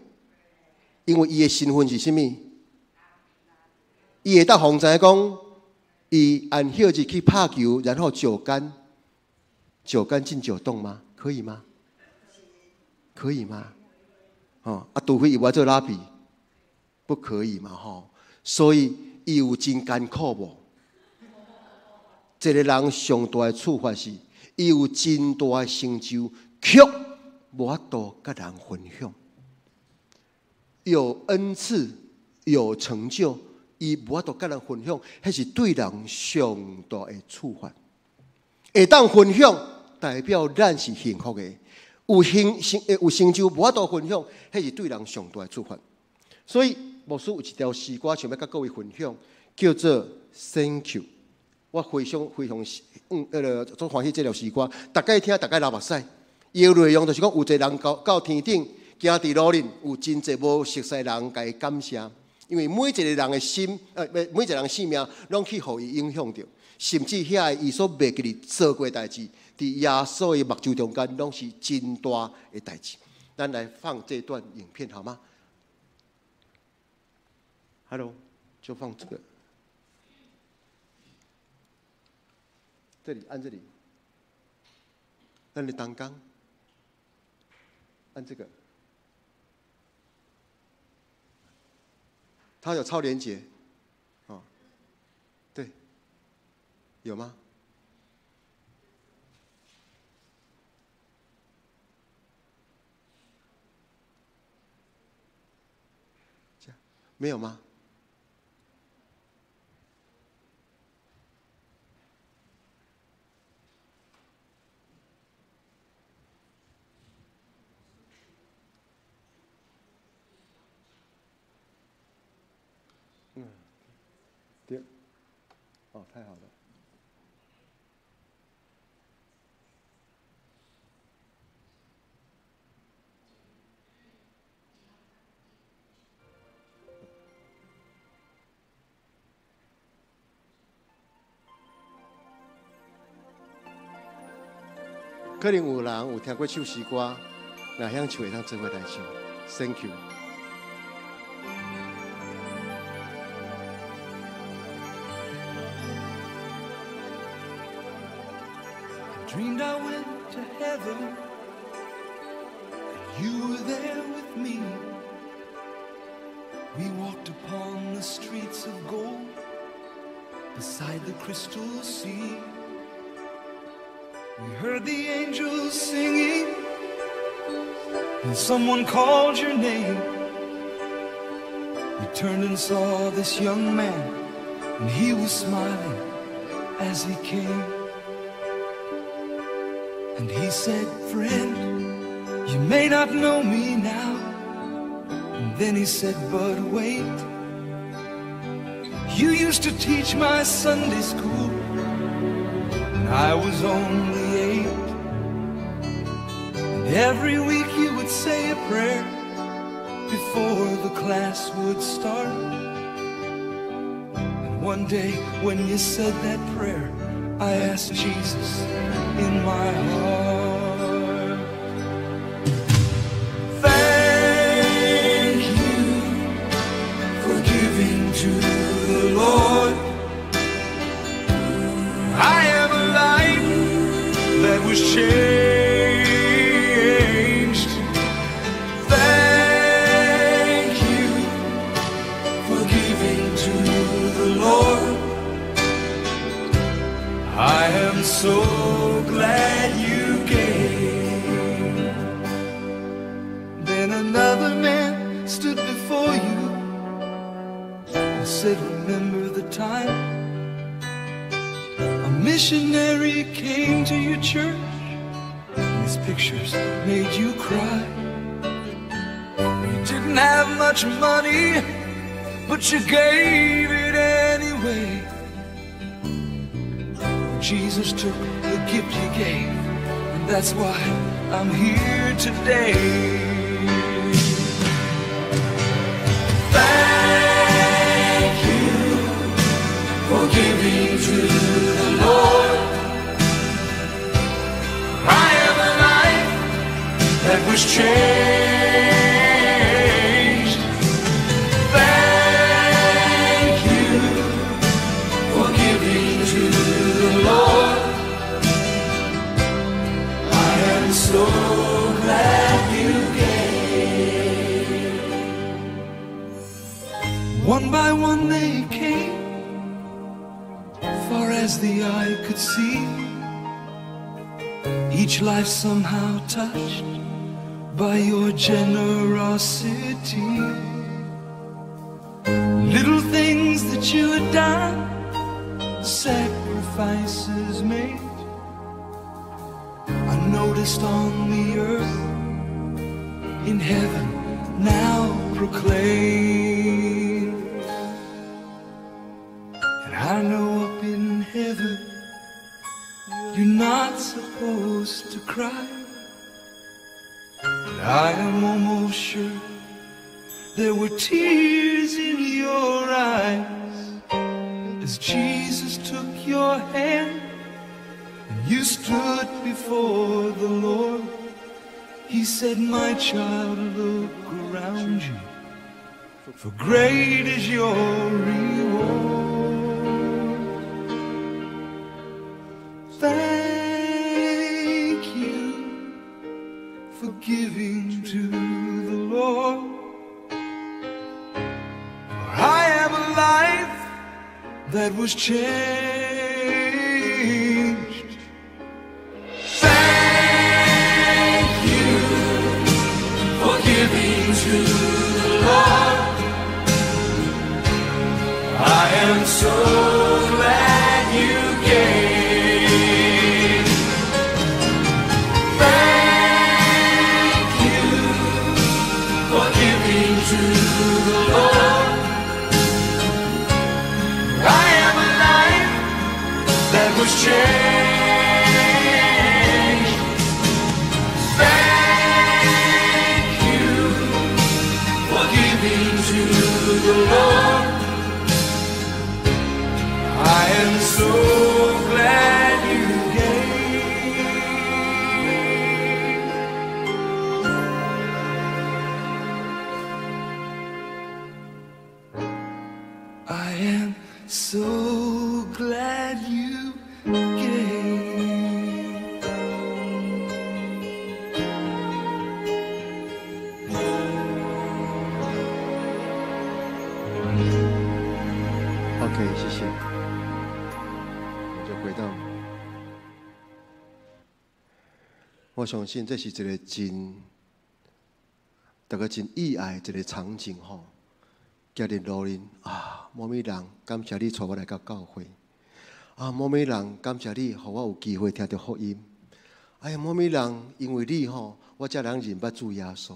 因為伊的身份是啥物？伊會當予人知影講，伊安息日去拍球，然後九桿，九桿進九洞嗎？可以嗎？可以嗎？哦，啊，除非伊無愛做拉比，不可以嘛？吼，所以伊有真艱苦無？這個人上大的處罰是，伊有真大的成就，卻無法度佮人分享。有恩賜，有成就，伊無法度佮人分享，彼是對人上大的處罰。會當分享，代表咱是幸福的；有成成有成就，無法度分享，彼是對人上大的處罰。所以，牧師有一條詩歌想欲佮各位分享，叫做《Thank You》。我非常非常彼个足歡喜這條詩歌，逐擺聽逐擺流目屎。伊的內容就是講，有一个人到到天頂，行佇路裡，有真濟無熟似人共伊感謝，因為每一個人的心，每一個人性命，攏去予伊影響著，甚至遐个伊所袂記得做過代誌，佇耶穌的目睭中間，攏是真大的代誌。咱來放這段影片好嗎？Hello，就放這個，這裡按這裡，咱的當剛。按這個，它有超連結，哦，對，有嗎？這樣沒有嗎？對，哦，太好了。可能有人有聽過唱詩歌，若曉唱會當做伙來唱，Thank you。 Dreamed I went to heaven, and you were there with me. We walked upon the streets of gold, beside the crystal sea. We heard the angels singing, and someone called your name. We turned and saw this young man, and he was smiling as he came. And he said, "Friend, you may not know me now." And then he said, "But wait. You used to teach my Sunday school when I was only 8. And every week you would say a prayer before the class would start. And one day when you said that prayer, I asked Jesus in my heart. Thank you for giving to the Lord. I am a life that was changed. Thank you for giving to the Lord. I am so glad you gave." Then another man stood before you and said, "Remember the time a missionary came to your church and his pictures made you cry. You didn't have much money, but you gave it anyway. Jesus took the gift you gave, and that's why I'm here today. Thank you for giving to the Lord. I am a life that was changed. Thank you for giving to the Lord. I am so glad you gave." One by one they came, far as the eye could see. Each life somehow touched by your generosity. Little things that you had done, sacrifices made, I noticed on the earth, in heaven now proclaimed. You're not supposed to cry. But I am almost sure there were tears in your eyes as Jesus took your hand and you stood before the Lord. He said, My child, look around you, for great is your reward. Thank you for giving to the Lord. For I am a life that was changed. Thank you for giving to the Lord. I am so glad you gave. Thank you for giving to the Lord. I am a life that was changed. Thank you for giving to the Lord. I am so glad you gave. I am so glad you gave. OK，谢谢。我就回到，我相信这是一个真，大家真意爱的一个场景吼。行伫路面啊，某某人感谢你带我来到教会啊，某某人感谢你，予我有机会听到福音。哎呀，某某人因为你吼，我才能认捌主耶稣。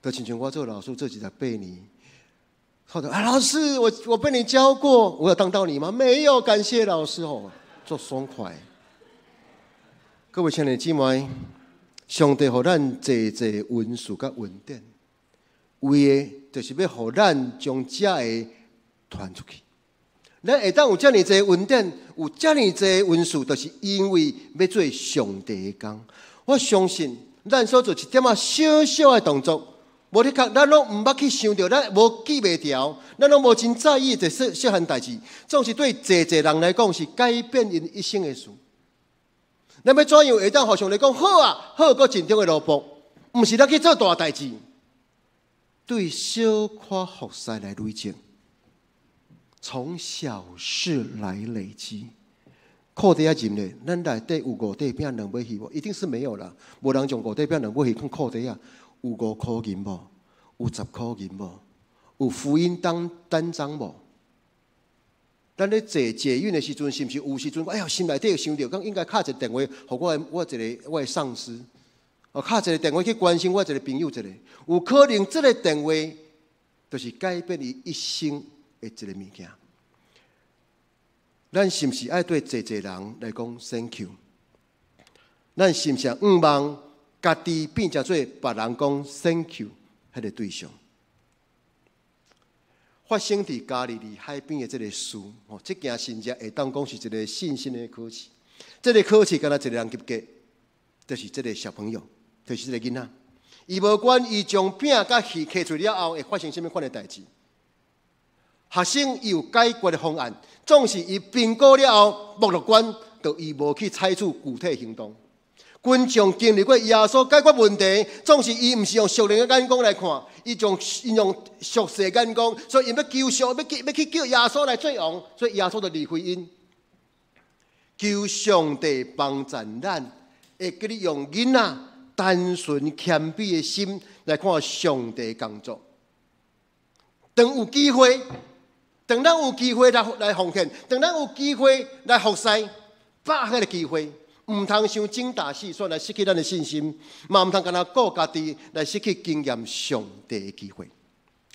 就亲像我做老师做28年，后头啊，老师，我被你教过，我有当到你吗？没有，感谢老师哦，足爽快。各位亲爱的姊妹，上帝予咱济济恩赐佮恩典，为的就是欲予咱将这个传出去。咱会当有遮尔济恩典，有遮尔济恩赐，就是因为欲做上帝的工。我相信，咱所做一点仔小小的动作，无的确，咱拢毋捌去想著，咱无记袂牢，咱拢无真在意这细细汉代志，总是对济济人来讲是改变𪜶一生的事。咱欲怎样会当予上帝讲好啊，好阁尽忠的奴仆，毋是咱去做大代志，对小可服侍来累积，从小事来累积。裤底仔入咧，咱内底有五块饼两尾鱼无？一定是没有啦，无人将五块饼两尾鱼放裤底仔。有5块银无？有10块银无？有福音单单张无？咱咧坐捷运的时阵，是毋是有时阵？哎呀，心内底想著，讲应该敲一个电话，予我一个我的上司，哦，敲一个电话去关心我一个朋友一个。有可能这个电话就是改变伊一生的一个物件。咱是毋是爱对济济人来讲 thank you？咱是毋是向望家己变成做别人讲 thank you 彼个对象？发生伫加利利海边的这个事，吼，这件神迹会当讲是一个信心的考试。这个考试敢若一个人及格，就是这个小朋友，就是这个囡仔。伊无管伊将饼佮鱼摕出了后会发生啥物款的代志。学生伊有解决的方案，总是伊评估了后无乐观，就伊无去采取具体行动。群众经历过耶稣解决问题，总是伊毋是用属灵的眼光来看，伊用属世的眼光，所以伊欲求上，欲去叫耶稣来做王，所以耶稣就离开𪜶。求上帝帮助咱，会记得用囡仔单纯谦卑的心来看上帝工作。当有机会，当咱有机会来奉献，当咱有机会来服侍，把握彼个机会。毋通想精打细算来失去咱的信心，嘛毋通干焦顾家己来失去经验上帝的机会。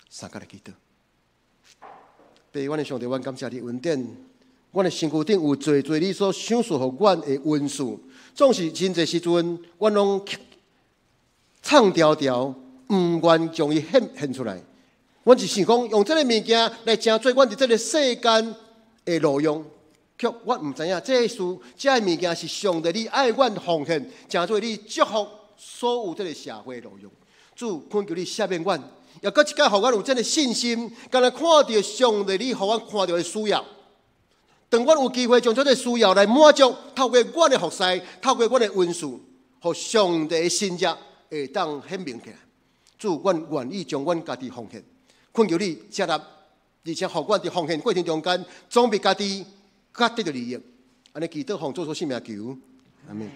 三个来祈祷。父，阮的上帝，阮感谢你恩典，阮的身躯頂有濟濟你所賞賜予阮的恩賜，總是真濟時陣，阮攏藏牢牢，毋願將伊顯現出來。阮是想講用這个物件來成做阮佇這个世間的路用，卻阮毋知影這个事，這个物件是上帝你愛阮奉獻，成做你祝福所有這个社會的路用。主，懇求你赦免阮，也閣一擺予阮有這个信心，敢若看著上帝你予阮看著的需要。當阮有機會將這个需要來滿足，透過阮的服侍，透過阮的恩賜，予上帝的神蹟會當顯明起來。主，阮願意將阮家己奉獻。懇求你接納，而且予阮佇奉獻過程中間，總比家己較得著利益。按呢祈禱奉主耶穌聖名求，阿們。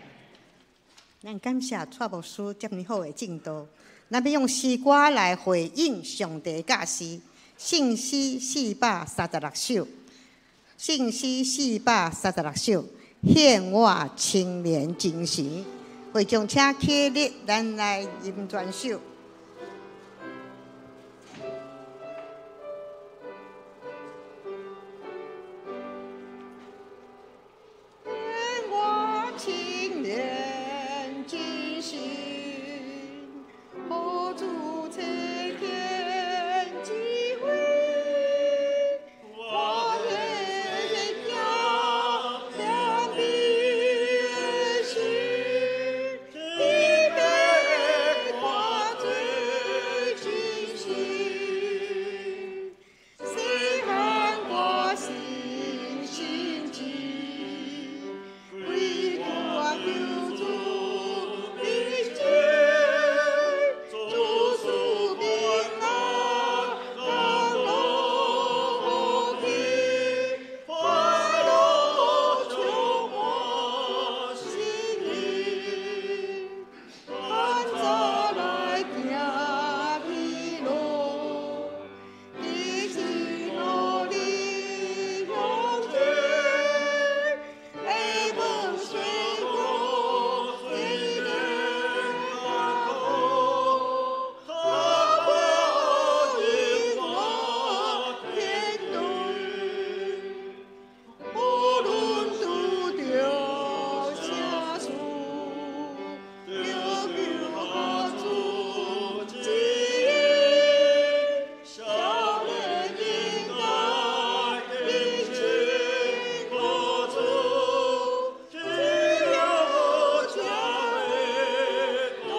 咱感謝蔡牧師這麼好的證道，咱欲用詩歌來回應上帝教示。聖詩436首，聖詩436首，獻我青年精神。會眾請起立，咱來吟全首。獻我青年精神，予主差遣指揮，我的腳兩邊心，你欲看做真實，細漢我信心志，為我求主的恩，主賜平安，康樂福氣，快樂充滿心靈，按早來行彼路，一起努力向前，下門水果一點他保佑我天對，無論拄著啥事，著求予主指引，少年應該一心靠主，只有這個路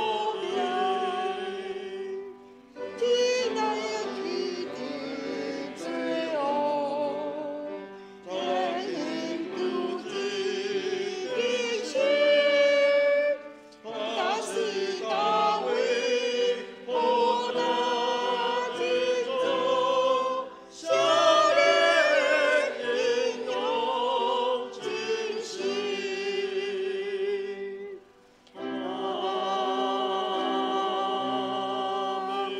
邊。天來去的罪惡，天應救濟的心，但是大衛何大真主，少年英勇精神。阿們。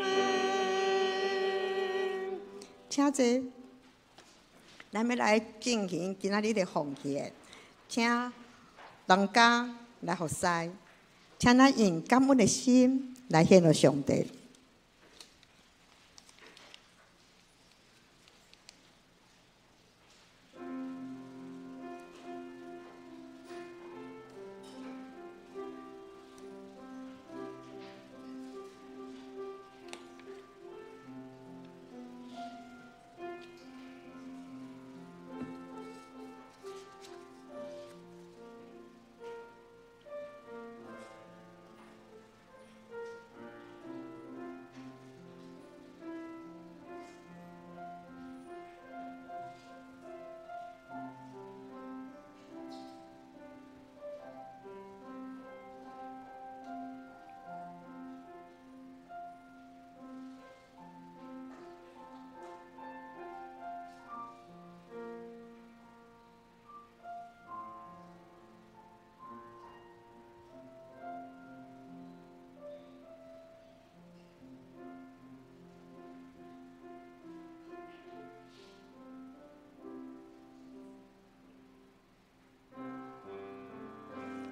請坐，咱欲來進行今仔日的奉獻，請同工來服侍，請咱用感恩的心來獻予上帝。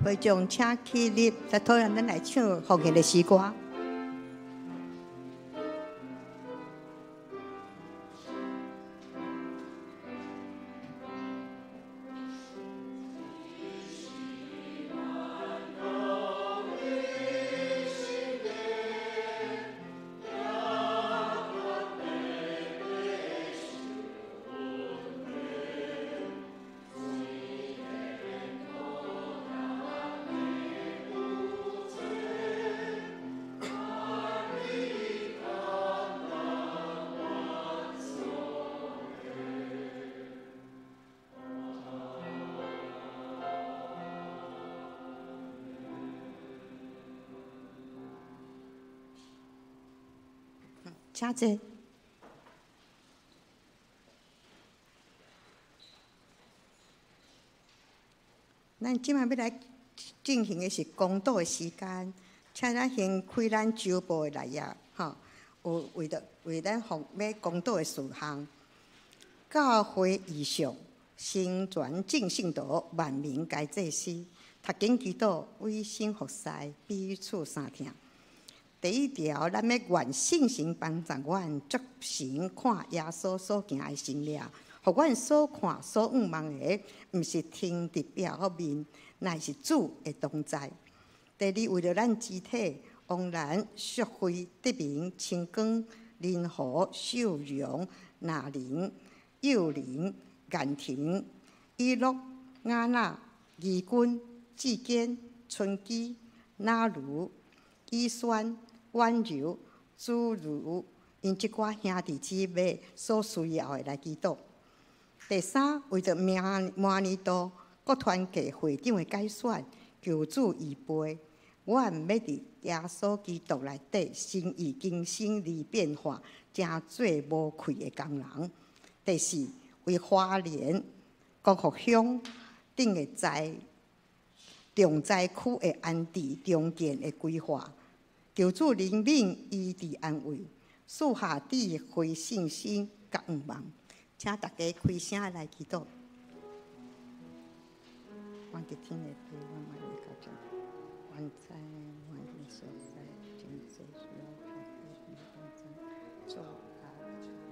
會眾請起立，來討論咱來唱奉獻的詩歌。請坐。咱這擺欲來進行的是講道的時間，請咱先開咱周報的內頁，吼，有為著為咱服欲講道的事項。教會異象，成全眾聖徒，萬民皆祭司，讀經祈禱，委身服侍，彼此相疼。第一條，咱欲願聖神幫助阮，足神看耶穌所行的神跡，予阮所看所向望的，毋是停佇表面，乃是主的同在。第二，為著咱肢體，王蘭、淑惠、德明、清光、林和、秀榮、那玲、幼玲、顏婷、以樂、雅娜、義軍、志堅、春姬、那如、以宣、婉柔、子如，𪜶這寡兄弟姊妹所需要的來祈禱。第三，為著明明年度各團契會長的改選，求主預備，阮欲佇耶穌基督內底心意更新而變化，成做無愧的工人。第四，為花蓮光復鄉頂的災重災區的安置重建的規劃，求主憐憫、醫治、安慰，賜下智慧、信心佮向望。請大家開聲來祈禱。阮佇天的父，阮願你到這，阮知阮的所在，真濟需要你幫助，主啊，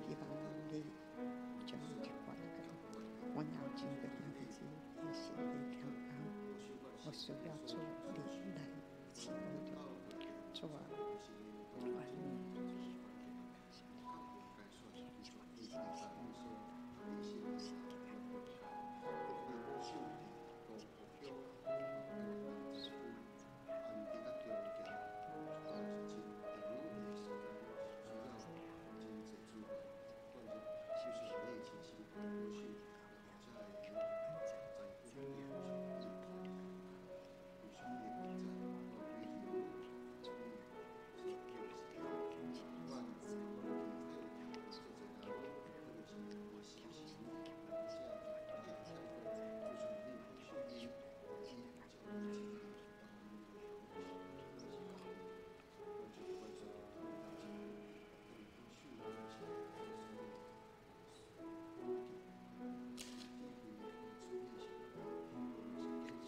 希望你將這款阮也有真濟兄弟姊妹心裡平安，我需要主你來賜福，主啊，願你。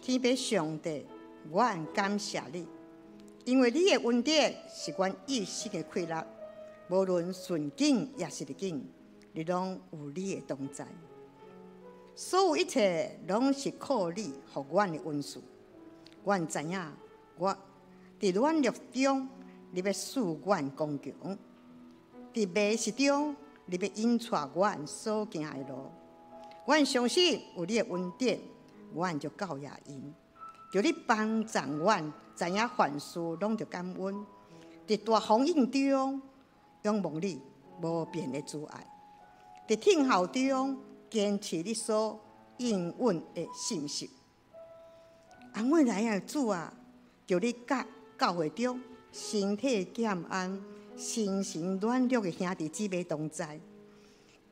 天父上帝，阮感謝你，因為你的恩典是阮一生的快樂，無論順境抑是逆境，你攏有你的同在。所有一切攏是靠你予阮的恩賜。阮知影，我佇軟弱中，你欲使阮剛強；佇迷失中，你欲引帶阮所行的路。阮相信有你的恩典，阮就夠也用。求你幫助阮，知影凡事攏著感恩。佇大風湧中，仰望你無變的慈愛；佇天候中，堅持你所應允的信實。安慰來的主啊，求你佮教會中身體健安、心神軟弱的兄弟姊妹同在。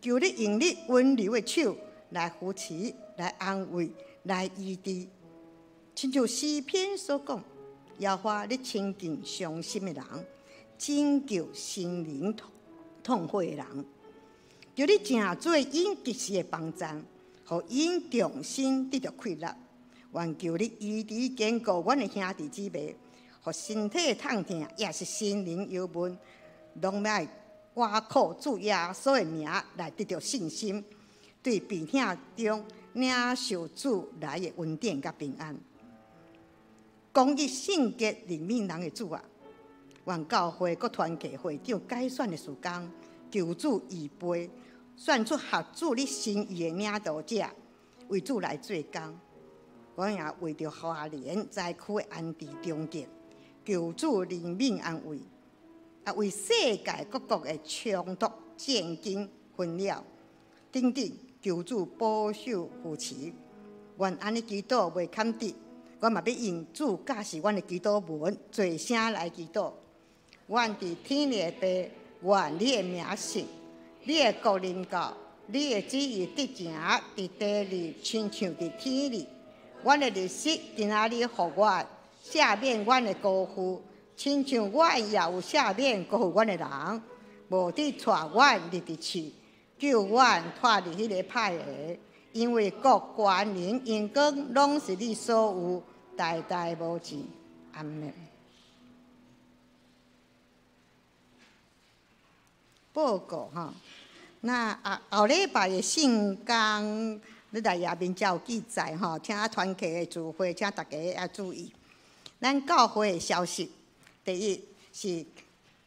求你用你溫柔的手來扶持、來安慰、來醫治。親像詩篇所講，耶和華你親近傷心的人，拯救心靈痛悔的人。求你成做𪜶及時的幫助，予𪜶重新得著快樂。願求你醫治堅固阮的兄弟姊妹，予身體痛疼，抑是心靈憂悶，攏愛倚靠主耶穌的名來得著信心，對病痛中領受主來的恩典佮平安。公義聖潔憐憫人的主啊，願教會各團契會長改選的時間，求主預備，選出合主你心意的領導者，為主來做工。我也為著花蓮災區的安置重建，求主憐憫安慰，啊，為世界各國的衝突、戰爭、紛擾等等，求主保守扶持。願按呢祈禱袂坎得，我嘛欲用主教示阮的祈禱文，做聲來祈禱。阮佇天的父，愿你的名圣，你的国临到，你的旨意得成伫地里，亲像伫天里。阮的日食今仔日予阮，赦免阮的辜负，亲像阮也有赦免辜负阮的人。无得带阮入伫试，救阮脫離彼个歹的，因为国权能荣光拢是你所有，代代无尽。阿们。报告吼，那啊后礼拜的圣工，你内页面才有记载吼，请团契的聚会，请大家要注意。咱教会的消息，第一是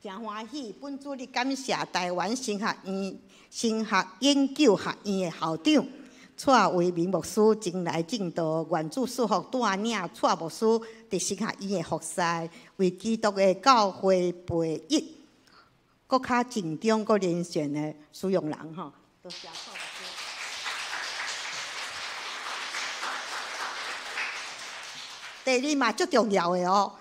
真欢喜，本主日感谢台湾神学院神学研究学院的校长蔡维明牧师前来证道，愿主赐福带领蔡牧师伫神学院的服侍，为基督的教会培育阁较尽忠、阁连线的使用人吼。多谢蔡牧师。第二嘛，足重要的哦。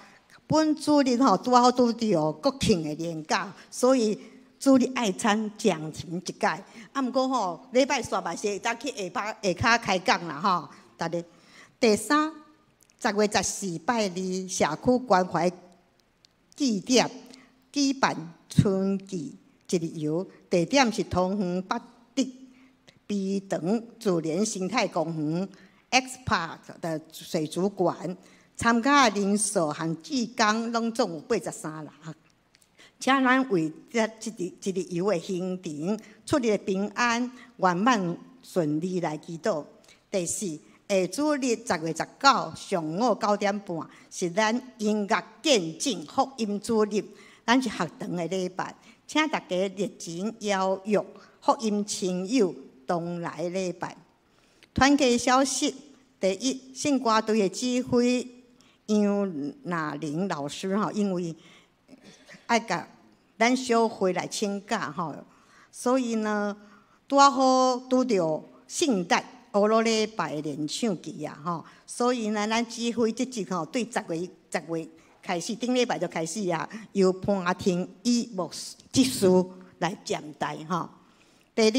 本主日吼拄好拄著国庆的连假，所以主日爱餐奖停一届。啊，毋过吼，礼拜四嘛是会当去下巴下跤开讲啦吼。逐日第三，10月14拜二，社区关怀祭典举办春季一日游，地点是桃园北德陂塘自然生态公园 X Park 的水族馆。参加的人数和志工拢总有83人，请咱为这一日一日游的行程出入平安、圆满顺利来祈祷。第四，下主日10月19上午9点半是咱音乐见证福音主日，咱是学堂的礼拜，请大家热情邀约福音亲友同来礼拜。团契消息，第一，圣歌队的指挥杨娜玲老师吼，因为爱共咱小会来请假吼，所以呢，拄仔好拄著圣诞乌鲁礼拜的连唱期啊吼，所以呢，咱指挥这集吼，对10月开始，顶礼拜就开始啊，由潘廷宇牧师执事来暂代吼。第二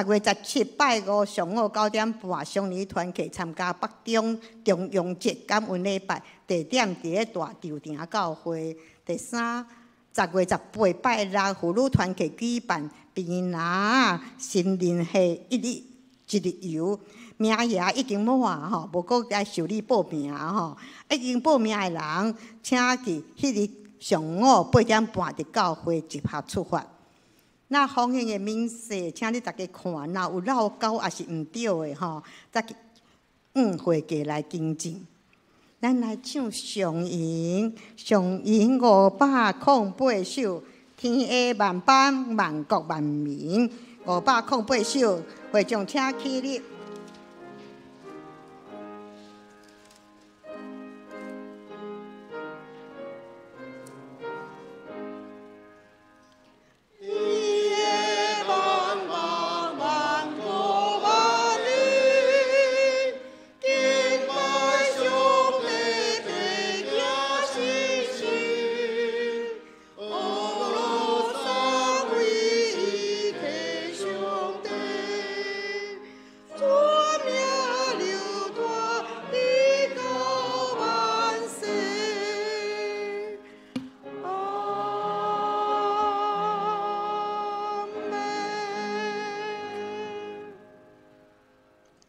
，10月17拜五上午9点半，双年团契参加北中重阳节感恩礼拜，地点伫咧大稻埕教会。第三，10月18拜六妇女团契举办平拿新人会一日一日游，名额已经满吼，无阁爱受理报名吼。已经报名的人，请伫彼日上午8点半伫教会集合出发。那奉献的明细，请你大家看，若有漏勾抑是毋对的吼，再去会计来更正。咱来唱上吟，上吟508首，天下万邦万国万民，508首，会众请起立。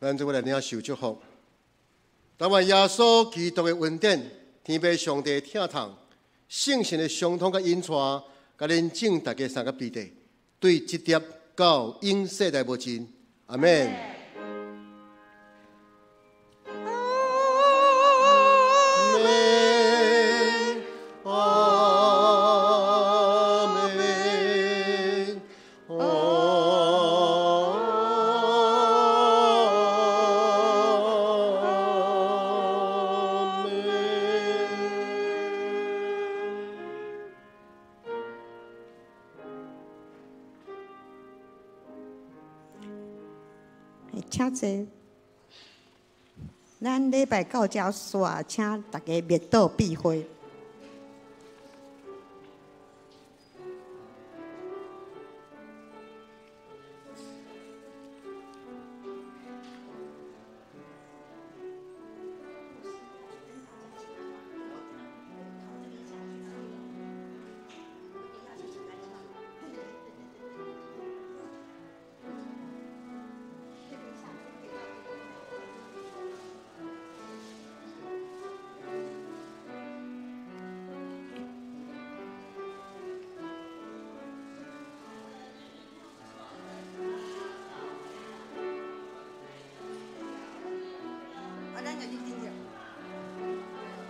咱做伙来领受祝福。但愿耶稣基督的恩典、天父上帝的疼痛、圣神的相通佮引带，佮恁众大家三个彼得，对这粒到永世代无尽。阿们。请坐。咱礼拜到遮煞，请大家默祷闭会。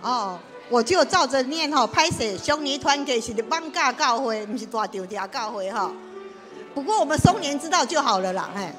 哦，我就照着念吼，歹勢，松年團契是佇艋舺教會，毋是大稻埕教會吼。不過我們松年知道就好了啦，嘿。